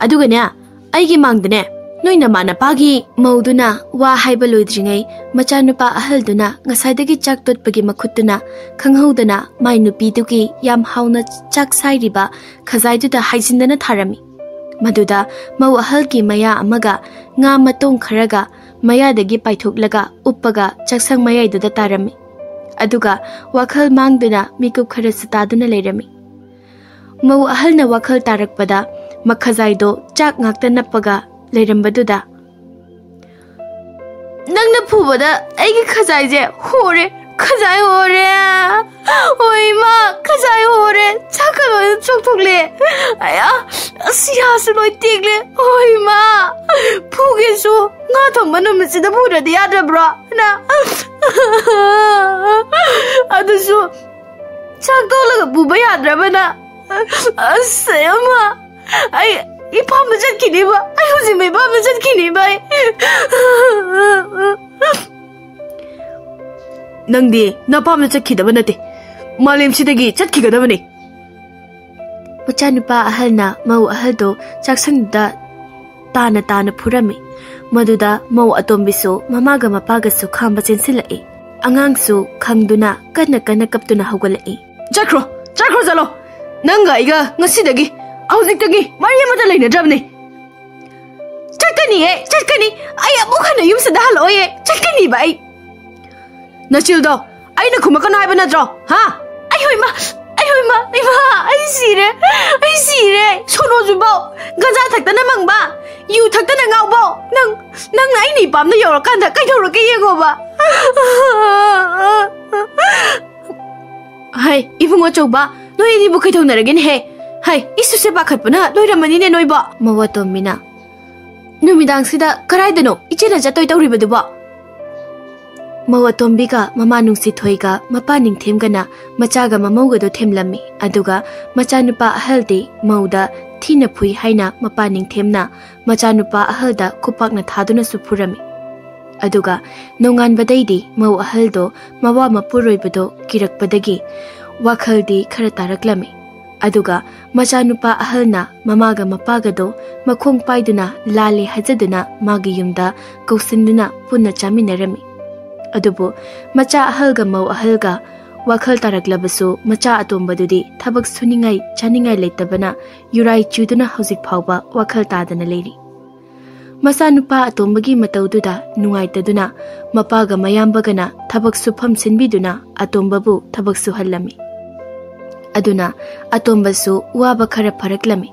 ꯑꯗꯨꯒꯅꯦ, ꯑꯩꯒꯤ ꯃꯥꯡꯗꯅꯦ, ꯅꯣꯏ ꯅꯃꯥ ꯅꯄꯥꯒꯤ" ꯃꯧꯗꯨꯅ ꯋꯥ ꯍꯥꯏꯕ ꯂꯣꯏꯗ꯭ꯔꯤꯉꯩ, ꯃꯆꯥꯅꯨꯄꯥ ꯑꯍꯜꯗꯨꯅ ꯉꯁꯥꯏꯗꯒꯤ ꯆꯥꯛ ꯇꯣꯠꯄꯒꯤ ꯃꯈꯨꯠꯇꯨꯅ ꯈꯪꯍꯧꯗꯅ ꯃꯥꯏ ꯅꯨꯄꯤꯗꯨꯒꯤ ꯌꯥꯝ ꯍꯥꯎꯅ ꯆꯥꯛ ꯁꯥꯏꯔꯤꯕ ꯈꯖꯥꯏꯗꯨꯗ ꯍꯥꯏꯖꯤꯟꯗꯅ ꯊꯥꯔꯝꯃꯤ꯫ ꯃꯗꯨꯗ ꯃꯧ ꯑꯍꯜꯒꯤ ꯃꯌꯥ ꯑꯃꯒ ꯉꯥ ꯃꯇꯣꯡ ꯈꯔꯒ ꯃꯌꯥꯗꯒꯤ ꯄꯥꯏꯊꯣꯛꯂꯒ ꯎꯞꯄꯒ ꯆꯥꯛꯁꯪ ꯃꯌꯥꯏꯗꯨꯗ ꯇꯥꯔꯝꯃꯤ꯫ ꯑꯗꯨꯒ ꯋꯥꯈꯜ ꯃꯥꯡꯗꯨꯅ ꯃꯤꯀꯨꯞ ꯈꯔꯁꯨ ꯇꯥꯗꯨꯅ ꯂꯩꯔꯝꯃꯤ꯫ ꯃꯧ ꯑꯍꯜꯅ ꯋꯥꯈꯜ ꯇꯥꯔꯛꯄꯗ ꯃꯈꯖꯥꯏꯗꯣ ꯆꯥꯛ ꯉꯥꯛꯇ ꯅꯞꯄꯒ ꯂꯩꯔꯝꯕꯗꯨꯗ, "ꯅꯪꯅ ꯐꯨꯕꯗ ꯑꯩꯒꯤ ꯈꯖꯥꯏꯁꯦ ꯍꯣꯔꯦ, ꯈꯖꯥꯏ ꯍꯣꯔꯦ꯫ ꯑꯣ ꯏꯃꯥ, ꯈꯖꯥꯏ ꯍꯣꯔꯦ, ꯆꯥꯛꯀ ꯂꯣꯏꯅ ꯆꯣꯛꯊꯣꯛꯂꯦ꯫ ꯑꯌꯥ, ꯑꯁ, ꯌꯥꯁꯨ ꯂꯣꯏ ꯇꯦꯛꯂꯦ꯫ ꯑꯣ ꯏꯃꯥ, ꯐꯨꯒꯦꯁꯨ ꯉꯥ ꯊꯣꯡꯕ ꯅꯨꯃꯤꯠꯁꯤꯗ ꯐꯨꯗ꯭ꯔꯗꯤ ꯌꯥꯗ꯭ꯔꯕ꯭ꯔꯣ?" ꯅ ꯑꯗꯨꯁꯨ ꯆꯥꯛ ꯇꯣꯛꯂꯒ ꯄꯨꯕ ꯌꯥꯗ꯭ꯔꯕꯅ꯫ ꯑꯁ, ꯑꯃ, ꯑꯩ ꯏꯄꯥꯝꯗ ꯆꯠꯈꯤꯅꯤꯕ꯫ ꯑꯩ ꯍꯧꯖꯤꯛ ꯏꯄꯥꯝꯗ ꯆꯠꯈꯤꯅꯤꯕ ꯑꯩ꯫ "ꯅꯪꯗꯤ ꯅꯄꯥꯝꯗ ꯆꯠꯈꯤꯗꯕ ꯅꯠꯇꯦ, ꯃꯥꯂꯦꯝꯁꯤꯗꯒꯤ ꯆꯠꯈꯤꯒꯗꯕꯅꯤ꯫" ꯃꯆꯥꯅꯨꯄꯥ ꯑꯍꯜꯅ ꯃꯧ ꯑꯍꯜꯗꯣ ꯆꯥꯛꯁꯪꯗꯨꯗ ꯇꯥꯅ ꯇꯥꯅ ꯐꯨꯔꯝꯃꯤ꯫ ꯃꯗꯨꯗ ꯃꯧ ꯑꯇꯣꯝꯕꯤꯁꯨ ꯃꯃꯥꯒ ꯃꯄꯥꯒꯁꯨ ꯈꯥꯝꯕ ꯆꯦꯟꯁꯤꯜꯂꯛꯏ꯫ ꯑꯉꯥꯡꯁꯨ ꯈꯪꯗꯨꯅ ꯀꯟꯅ ꯀꯟꯅ ꯀꯞꯇꯨꯅ ꯍꯧꯒꯠꯂꯛꯏ꯫ "ꯆꯠꯈ꯭ꯔꯣ, ꯆꯠꯈ꯭ꯔꯣ, ꯆꯠꯂꯣ꯫ ꯅꯪꯒ ꯑꯩꯒ ꯉꯁꯤꯗꯒꯤ, ꯍꯧꯖꯤꯛꯇꯒꯤ ꯃꯔꯤ ꯑꯃꯠꯇ ꯂꯩꯅꯗ꯭ꯔꯕꯅꯤ꯫" "ꯆꯠꯀꯅꯤꯌꯦ, ꯆꯠꯀꯅꯤ꯫ ꯑꯩ ꯑꯃꯨꯛ ꯍꯟꯅ ꯌꯨꯝꯁꯤꯗ ꯍꯜꯂꯛꯑꯣꯏꯌꯦ꯫ ꯆꯠꯀꯅꯤꯕ ꯑꯩ꯫" "ꯅꯆꯤꯜꯗꯣ ꯑꯩꯅ ꯈꯨꯝꯃꯛꯀꯅꯨ ꯍꯥꯏꯕ ꯅꯠꯇ꯭ꯔꯣ, ꯍꯥ?" "ꯑꯩ ꯍꯣꯏ, ꯏꯃꯥ, ꯑꯩ ꯍꯣꯏ, ꯏꯃꯥ, ꯏꯃꯥ, ꯑꯩ ꯁꯤꯔꯦ, ꯑꯩ ꯁꯤꯔꯦ꯫ ꯁꯣꯅꯣꯖꯨꯕꯧ, ꯒꯟꯖꯥ ꯊꯛꯇꯅ ꯃꯪꯕ, ꯌꯨ ꯊꯛꯇꯅ ꯉꯥꯎꯕꯧ, ꯅꯪ, ꯅꯪꯅ ꯑꯩꯅ ꯏꯄꯥꯝꯗ ꯌꯧꯔꯀꯥꯟꯗ ꯀꯩꯗꯧꯔꯛꯀꯦ ꯌꯦꯡꯉꯣꯕ꯫" "ꯍꯥꯏ, ꯏꯕꯨꯡ ꯑꯆꯧꯕ, ꯅꯣꯏ ꯑꯅꯤꯕꯨ ꯀꯩꯗꯧꯅꯔꯒꯦꯅꯦꯍꯦ? ꯍꯥꯏ, ꯏꯁꯨꯁꯦ ꯄꯥꯈꯠꯄꯅ ꯂꯣꯏꯔꯝꯃꯅꯤꯅꯦ ꯅꯣꯏꯕꯣ꯫" ꯃꯧ ꯑꯇꯣꯝꯕꯤꯅ, "ꯅꯨꯃꯤꯗꯥꯡꯁꯤꯗ ꯀꯔꯥꯏꯗꯅꯣ ꯏꯆꯦꯅ ꯆꯠꯇꯣꯏ ꯇꯧꯔꯤꯕꯗꯨꯕꯣ?" ꯃꯧ ꯑꯇꯣꯝꯕꯤꯒ ꯃꯃꯥ ꯅꯨꯡꯁꯤꯊꯣꯏꯒ ꯃꯄꯥ ꯅꯤꯡꯊꯦꯝꯒꯅ ꯃꯆꯥꯒ ꯃꯃꯧꯒꯗꯣ ꯊꯦꯝꯂꯝꯃꯤ꯫ ꯑꯗꯨꯒ ꯃꯆꯥꯅꯨꯄꯥ ꯑꯍꯜꯗꯤ ꯃꯧꯗ ꯊꯤꯅ ꯐꯨꯏ ꯍꯥꯏꯅ ꯃꯄꯥ ꯅꯤꯡꯊꯦꯝꯅ ꯃꯆꯥꯅꯨꯄꯥ ꯑꯍꯜꯗ ꯈꯨꯄꯥꯛꯅ ꯊꯥꯗꯨꯅꯁꯨ ꯐꯨꯔꯝꯃꯤ꯫ ꯑꯗꯨꯒ ꯅꯣꯡꯉꯥꯟꯕꯗꯩꯗꯤ ꯃꯧ ꯑꯍꯜꯗꯣ ꯃꯋꯥ ꯃꯄꯨꯔꯣꯏꯕꯗꯣ ꯀꯤꯔꯛꯄꯗꯒꯤ ꯋꯥꯈꯜꯗꯤ ꯈꯔ ꯇꯥꯔꯛꯂꯝꯃꯤ꯫ ꯑꯗꯨꯒ ꯃꯆꯥꯅꯨꯄꯥ ꯑꯍꯜꯅ ꯃꯃꯥꯒ ꯃꯄꯥꯒꯗꯣ ꯃꯈꯣꯡ ꯄꯥꯏꯗꯨꯅ ꯂꯥꯜꯂꯦ ꯍꯥꯏꯖꯗꯨꯅ ꯃꯥꯒꯤ ꯌꯨꯝꯗ ꯀꯧꯁꯤꯟꯗꯨꯅ ꯄꯨꯟꯅ ꯆꯥꯃꯤꯟꯅꯔꯝꯃꯤ꯫ ꯑꯗꯨꯕꯨ ꯃꯆꯥ ꯑꯍꯜꯒ ꯃꯧ ꯑꯍꯜꯒ ꯋꯥꯈꯜ ꯇꯥꯔꯛꯂꯕꯁꯨ ꯃꯆꯥ ꯑꯇꯣꯝꯕꯗꯨꯗꯤ ꯊꯕꯛ ꯁꯨꯅꯤꯡꯉꯥꯏ ꯆꯥꯅꯤꯡꯉꯥꯏ ꯂꯩꯇꯕꯅ ꯌꯨꯔꯥꯏ ꯆꯨꯗꯨꯅ ꯍꯧꯖꯤꯛ ꯐꯥꯎꯕ ꯋꯥꯈꯜ ꯇꯥꯗꯅ ꯂꯩꯔꯤ꯫ ꯃꯆꯥꯅꯨꯄꯥ ꯑꯇꯣꯝꯕꯒꯤ ꯃꯇꯧꯗꯨꯗ ꯅꯨꯡꯉꯥꯏꯇꯗꯨꯅ ꯃꯄꯥꯒ ꯃꯌꯥꯝꯕꯒꯅ ꯊꯕꯛ ꯁꯨꯐꯝ ꯁꯤꯟꯕꯤꯗꯨꯅ ꯑꯇꯣꯝꯕꯕꯨ ꯊꯕꯛ ꯁꯨꯍꯜꯂꯝꯃꯤ꯫ ꯑꯗꯨꯅ ꯑꯇꯣꯝꯕꯁꯨ ꯋꯥꯕ ꯈꯔ ꯐꯔꯛꯂꯝꯃꯤ꯫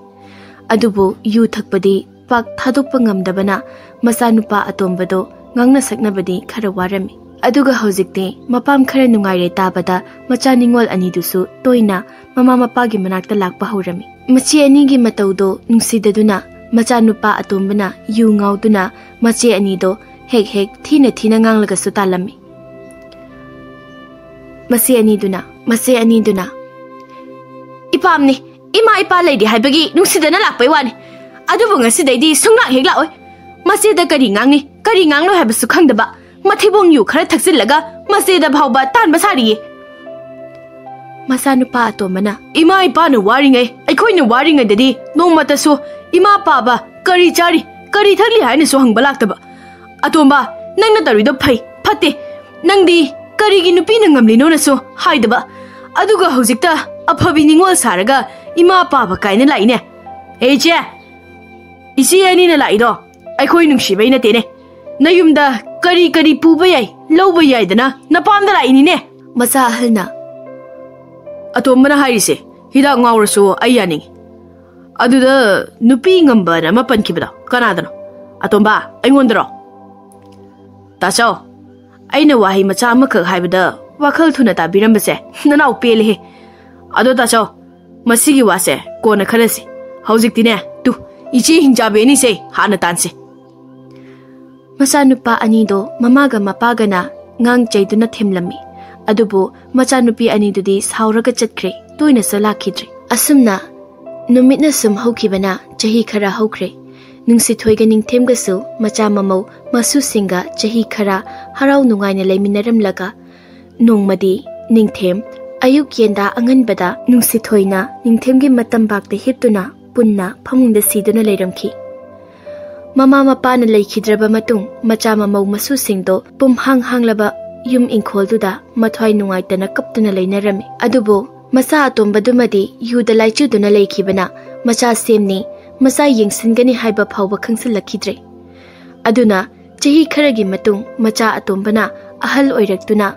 ꯑꯗꯨꯕꯨ ꯌꯨ ꯊꯛꯄꯗꯤ ꯄꯥꯛ ꯊꯥꯗꯣꯛꯄ ꯉꯝꯗꯕꯅ ꯃꯆꯥꯅꯨꯄꯥ ꯑꯇꯣꯝꯕꯗꯣ ꯉꯥꯡꯅ ꯁꯛꯅꯕꯗꯤ ꯈꯔ ꯋꯥꯔꯝꯃꯤ꯫ ꯑꯗꯨꯒ ꯍꯧꯖꯤꯛꯇꯤ ꯃꯄꯥꯝ ꯈꯔ ꯅꯨꯡꯉꯥꯏꯔꯦ ꯇꯥꯕꯗ ꯃꯆꯥ ꯅꯤꯉꯣꯜ ꯑꯅꯤꯗꯨꯁꯨ ꯇꯣꯏꯅ ꯃꯃꯥ ꯃꯄꯥꯒꯤ ꯃꯅꯥꯛꯇ ꯂꯥꯛꯄ ꯍꯧꯔꯝꯃꯤ꯫ ꯃꯆꯦ ꯑꯅꯤꯒꯤ ꯃꯇꯧꯗꯣ ꯅꯨꯡꯁꯤꯗꯗꯨꯅ ꯃꯆꯥꯅꯨꯄꯥ ꯑꯇꯣꯝꯕꯅ ꯌꯨ ꯉꯥꯎꯗꯨꯅ ꯃꯆꯦ ꯑꯅꯤꯗꯣ ꯍꯦꯛ ꯍꯦꯛ ꯊꯤꯅ ꯊꯤꯅ ꯉꯥꯡꯂꯒꯁꯨ ꯇꯥꯜꯂꯝꯃꯤ꯫ ꯃꯆꯦ ꯑꯅꯤꯗꯨꯅ ꯃꯆꯦ ꯑꯅꯤꯗꯨꯅ ꯏꯄꯥꯝꯅꯤ, ꯏꯃꯥ ꯏꯄꯥ ꯂꯩꯔꯤ ꯍꯥꯏꯕꯒꯤ ꯅꯨꯡꯁꯤꯗꯅ ꯂꯥꯛꯄꯩ ꯋꯥꯅꯤ꯫ ꯑꯗꯨꯕꯨ ꯉꯁꯤꯗꯩꯗꯤ ꯁꯨꯡꯂꯥꯛ ꯍꯦꯛ ꯂꯥꯛꯑꯣꯏ꯫ ꯃꯆꯦꯗ ꯀꯔꯤ ꯉꯥꯡꯅꯤ ꯀꯔꯤ ꯉꯥꯡꯂꯣꯏ ꯍꯥꯏꯕꯁꯨ ꯈꯪꯗꯕ ꯃꯊꯤꯕꯣꯡ ꯌꯨ ꯈꯔ ꯊꯛꯆꯤꯜꯂꯒ ꯃꯆꯦꯗ ꯐꯥꯎꯕ ꯇꯥꯟꯕ ꯁꯥꯔꯤꯌꯦ꯫ ꯃꯆꯥꯅꯨꯄꯥ ꯑꯇꯣꯝꯕꯅ ꯏꯃꯥ ꯏꯄꯥꯅ ꯋꯥꯔꯤꯉꯩ ꯑꯩꯈꯣꯏꯅ ꯋꯥꯔꯤꯉꯩꯗꯗꯤ ꯅꯣꯡꯃꯇꯁꯨ ꯏꯃꯥ ꯄꯥꯕ ꯀꯔꯤ ꯆꯥꯔꯤ ꯀꯔꯤ ꯊꯛꯂꯤ ꯍꯥꯏꯅꯁꯨ ꯍꯪꯕ ꯂꯥꯛꯇꯕ꯫ ꯑꯇꯣꯝꯕ, ꯅꯪꯅ ꯇꯧꯔꯤꯗꯣ ꯐꯩ ꯐꯠꯇꯦ, ꯅꯪꯗꯤ ꯀꯔꯤꯒꯤ ꯅꯨꯄꯤꯅ ꯉꯝꯂꯤꯅꯣꯅꯁꯨ ꯍꯥꯏꯗꯕ꯫ ꯑꯗꯨꯒ ꯍꯧꯖꯤꯛꯇ ꯑꯐꯕꯤ ꯅꯤꯉꯣꯜ ꯁꯥꯔꯒ ꯏꯃꯥ ꯄꯥꯕ ꯀꯥꯏꯅ ꯂꯥꯛꯏꯅꯦ꯫ ꯑꯦ ꯏꯆꯦ, ꯏꯆꯦ ꯑꯅꯤꯅ ꯂꯥꯛꯏꯗꯣ ꯑꯩꯈꯣꯏ ꯅꯨꯡꯁꯤꯕꯩ ꯅꯠꯇꯦꯅꯦ꯫ ꯅꯌꯨꯝꯗ ꯀꯔꯤ ꯀꯔꯤ ꯄꯨꯕ ꯌꯥꯏ ꯂꯧꯕ ꯌꯥꯏꯗꯅ ꯅꯄꯥꯝꯗ ꯂꯥꯛꯏꯅꯤꯅꯦ꯫ ꯃꯆꯥ ꯑꯍꯜꯅ ꯑꯇꯣꯝꯕꯅ ꯍꯥꯏꯔꯤꯁꯦ ꯍꯤꯗꯥꯛ ꯉꯥꯎꯔꯁꯨ ꯑꯩ ꯌꯥꯅꯤꯡꯉꯤ꯫ ꯑꯗꯨꯗ ꯅꯨꯄꯤ ꯉꯝꯕꯅ ꯑꯃ ꯄꯟꯈꯤꯕꯗꯣ ꯀꯅꯥꯗꯅꯣ? ꯑꯇꯣꯝꯕ, ꯑꯩꯉꯣꯟꯗꯔꯣ? ꯇꯥꯆꯧ, ꯑꯩꯅ ꯋꯥꯍꯩ ꯃꯆꯥ ꯑꯃꯈꯛ ꯍꯥꯏꯕꯗ ꯋꯥꯈꯜ ꯊꯨꯅ ꯇꯥꯕꯤꯔꯝꯕꯁꯦ ꯅꯅꯥꯎ ꯄꯦꯜꯂꯦꯍꯦ꯫ ꯑꯗꯣ ꯇꯥꯆꯧ, ꯃꯁꯤꯒꯤ ꯋꯥꯁꯦ ꯀꯣꯟꯅ ꯈꯟꯅꯁꯤ꯫ ꯍꯧꯖꯤꯛꯇꯤꯅꯦ, ꯇꯨ, ꯏꯆꯦ ꯍꯤꯡꯆꯥꯕꯤ ꯑꯅꯤꯁꯦ ꯍꯥꯟꯅ ꯇꯥꯟꯁꯦ꯫ ꯃꯆꯥꯅꯨꯄꯥ ꯑꯅꯤꯗꯣ ꯃꯃꯥꯒ ꯃꯄꯥꯒꯅ ꯉꯥꯡ ꯆꯩꯗꯨꯅ ꯊꯦꯝꯂꯝꯃꯤ꯫ ꯑꯗꯨꯕꯨ ꯃꯆꯥꯅꯨꯄꯤ ꯑꯅꯤꯗꯨꯗꯤ ꯁꯥꯎꯔꯒ ꯆꯠꯈ꯭ꯔꯦ, ꯇꯣꯏꯅꯁꯨ ꯂꯥꯛꯈꯤꯗ꯭ꯔꯦ꯫ ꯑꯁꯨꯝꯅ ꯅꯨꯃꯤꯠꯅ ꯁꯨꯝ ꯍꯧꯈꯤꯕꯅ ꯆꯍꯤ ꯈꯔ ꯍꯧꯈ꯭ꯔꯦ꯫ ꯅꯨꯡꯁꯤꯊꯣꯏꯒ ꯅꯤꯡꯊꯦꯝꯒꯁꯨ ꯃꯆꯥ ꯃꯃꯧ ꯃꯁꯨꯁꯤꯡꯒ ꯆꯍꯤ ꯈꯔ ꯍꯔꯥꯎ ꯅꯨꯡꯉꯥꯏꯅ ꯂꯩꯃꯤꯟꯅꯔꯝꯂꯒ, ꯅꯣꯡꯃꯗꯤ ꯅꯤꯡꯊꯦꯝ ꯑꯌꯨꯛ ꯌꯦꯟꯗꯥ ꯑꯉꯟꯕꯗ ꯅꯨꯡꯁꯤꯊꯣꯏꯅ ꯅꯤꯡꯊꯦꯝꯒꯤ ꯃꯇꯝꯕꯥꯛꯇ ꯍꯤꯞꯇꯨꯅ ꯄꯨꯟꯅ ꯐꯃꯨꯡꯗ ꯁꯤꯗꯨꯅ ꯂꯩꯔꯝꯈꯤ꯫ ꯃꯃꯥ ꯃꯄꯥꯅ ꯂꯩꯈꯤꯗ꯭ꯔꯕ ꯃꯇꯨꯡ ꯃꯆꯥ ꯃꯃꯧ ꯃꯁꯨꯁꯤꯡꯗꯣ ꯄꯨꯝꯍꯥꯡ ꯍꯥꯡꯂꯕ ꯌꯨꯝ ꯏꯪꯈꯣꯜꯗꯨꯗ ꯃꯊ꯭ꯋꯥꯏ ꯅꯨꯡꯉꯥꯏꯇꯅ ꯀꯞꯇꯨꯅ ꯂꯩꯅꯔꯝꯃꯤ꯫ ꯑꯗꯨꯕꯨ ꯃꯆꯥ ꯑꯇꯣꯝꯕꯗꯨꯃꯗꯤ ꯌꯨꯗ ꯂꯥꯏꯆꯨꯗꯨꯅ ꯂꯩꯈꯤꯕꯅ ꯃꯆꯥ ꯁꯦꯝꯅꯤ, ꯃꯆꯥ ꯌꯦꯡꯁꯤꯟꯒꯅꯤ ꯍꯥꯏꯕ ꯐꯥꯎꯕ ꯈꯪꯁꯤꯜꯂꯛꯈꯤꯗ꯭ꯔꯦ꯫ ꯑꯗꯨꯅ ꯆꯍꯤ ꯈꯔꯒꯤ ꯃꯇꯨꯡ ꯃꯆꯥ ꯑꯇꯣꯝꯕꯅ ꯑꯍꯜ ꯑꯣꯏꯔꯛꯇꯨꯅ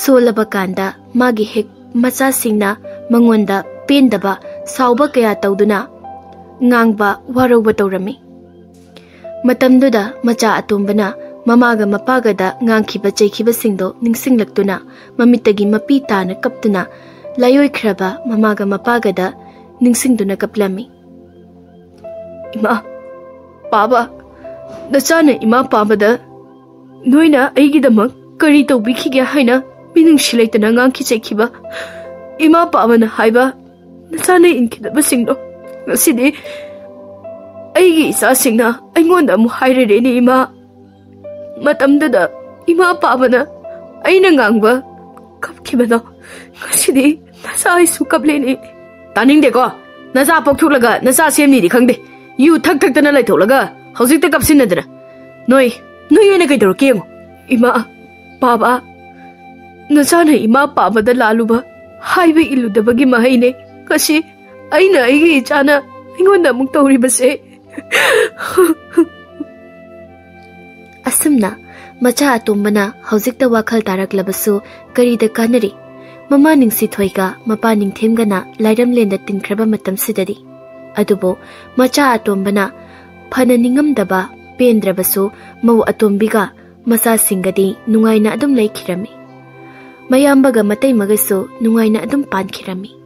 ꯁꯣꯜꯂꯕ ꯀꯥꯟꯗ ꯃꯥꯒꯤ ꯍꯦꯛ ꯃꯆꯥꯁꯤꯡꯅ ꯃꯉꯣꯟꯗ ꯄꯦꯟꯗꯕ, ꯁꯥꯎꯕ ꯀꯌꯥ ꯇꯧꯗꯨꯅ ꯉꯥꯡꯕ, ꯋꯥꯔꯧꯕ ꯇꯧꯔꯝꯃꯤ꯫ ꯃꯇꯝꯗꯨꯗ ꯃꯆꯥ ꯑꯇꯣꯝꯕꯅ ꯃꯃꯥꯒ ꯃꯄꯥꯒꯗ ꯉꯥꯡꯈꯤꯕ ꯆꯩꯈꯤꯕꯁꯤꯡꯗꯣ ꯅꯤꯡꯁꯤꯡꯂꯛꯇꯨꯅ ꯃꯃꯤꯠꯇꯒꯤ ꯃꯄꯤ ꯇꯥꯅ ꯀꯞꯇꯨꯅ ꯂꯥꯏꯑꯣꯏꯈ꯭ꯔꯕ ꯃꯃꯥꯒ ꯃꯄꯥꯒꯗ ꯅꯤꯡꯁꯤꯡꯗꯨꯅ ꯀꯞꯂꯝꯃꯤ꯫ "ꯏꯃꯥ, ꯄꯥꯕ, ꯅꯆꯥꯅ ꯏꯃꯥ ꯄꯥꯕꯗ ꯅꯣꯏꯅ ꯑꯩꯒꯤꯗꯃꯛ ꯀꯔꯤ ꯇꯧꯕꯤꯈꯤꯒꯦ ꯍꯥꯏꯅ ꯃꯤꯅꯨꯡꯁꯤ ꯂꯩꯇꯅ ꯉꯥꯡꯈꯤ ꯆꯩꯈꯤꯕ ꯏꯃꯥ ꯄꯥꯕꯅ ꯍꯥꯏꯕ ꯅꯆꯥꯅ ꯏꯟꯈꯤꯗꯕꯁꯤꯡꯗꯣ ꯉꯁꯤꯗꯤ ꯑꯩꯒꯤ ꯏꯆꯥꯁꯤꯡꯅ ꯑꯩꯉꯣꯟꯗ ꯑꯃꯨꯛ ꯍꯥꯏꯔꯦꯅꯦ, ꯏꯃꯥ꯫ ꯃꯇꯝꯗꯨꯗ ꯏꯃꯥ ꯄꯥꯕꯅ ꯑꯩꯅ ꯉꯥꯡꯕ ꯀꯞꯈꯤꯕꯗꯣ ꯉꯁꯤꯗꯤ ꯅꯆꯥ ꯑꯩꯁꯨ ꯀꯞꯂꯦꯅꯦ꯫" "ꯇꯥꯅꯤꯡꯗꯦꯀꯣ, ꯅꯆꯥ ꯄꯣꯛꯊꯣꯛꯂꯒ ꯅꯆꯥ ꯁꯦꯝꯅꯤꯗꯤ ꯈꯪꯗꯦ, ꯌꯨ ꯊꯛ ꯊꯛꯇꯅ ꯂꯩꯊꯣꯛꯂꯒ ꯍꯧꯖꯤꯛꯇ ꯀꯞꯁꯤꯟꯅꯗꯅ꯫ ꯅꯣꯏ, ꯅꯣꯏ ꯑꯣꯏꯅ ꯀꯩꯗꯧꯔꯛꯀꯦ ꯌꯦꯡꯉꯣ꯫" "ꯏꯃꯥ, ꯄꯥꯕ, ꯅꯆꯥꯅ ꯏꯃꯥ ꯄꯥꯕꯗ ꯂꯥꯜꯂꯨꯕ ꯍꯥꯏꯕ ꯏꯜꯂꯨꯗꯕꯒꯤ ꯃꯍꯩꯅꯦ ꯉꯁꯤ ꯑꯩꯅ ꯑꯩꯒꯤ ꯏꯆꯥꯅ ꯑꯩꯉꯣꯟꯗ ꯑꯃꯨꯛ ꯇꯧꯔꯤꯕꯁꯦ꯫" ꯑꯁꯨꯝꯅ ꯃꯆꯥ ꯑꯇꯣꯝꯕꯅ ꯍꯧꯖꯤꯛꯇ ꯋꯥꯈꯜ ꯇꯥꯔꯛꯂꯕꯁꯨ ꯀꯔꯤꯗ ꯀꯥꯟꯅꯔꯤ? ꯃꯃꯥ ꯅꯤꯡꯁꯤꯊꯣꯏꯒ ꯃꯄꯥ ꯅꯤꯡꯊꯦꯝꯒꯅ ꯂꯥꯏꯔꯝꯂꯦꯟꯗ ꯇꯤꯟꯈ꯭ꯔꯕ ꯃꯇꯝꯁꯤꯗꯗꯤ꯫ ꯑꯗꯨꯕꯨ ꯃꯆꯥ ꯑꯇꯣꯝꯕꯅ ꯐꯅ ꯅꯤꯡꯉꯝꯗꯕ, ꯄꯦꯟꯗ꯭ꯔꯕꯁꯨ ꯃꯧ ꯑꯇꯣꯝꯕꯤꯒ ꯃꯆꯥꯁꯤꯡꯒꯗꯤ ꯅꯨꯡꯉꯥꯏꯅ ꯑꯗꯨꯝ ꯂꯩꯈꯤꯔꯝꯃꯤ꯫ ꯃꯌꯥꯝꯕꯒ ꯃꯇꯩꯃꯒꯁꯨ ꯅꯨꯡꯉꯥꯏꯅ ꯑꯗꯨꯝ ꯄꯥꯟꯈꯤꯔꯝꯃꯤ꯫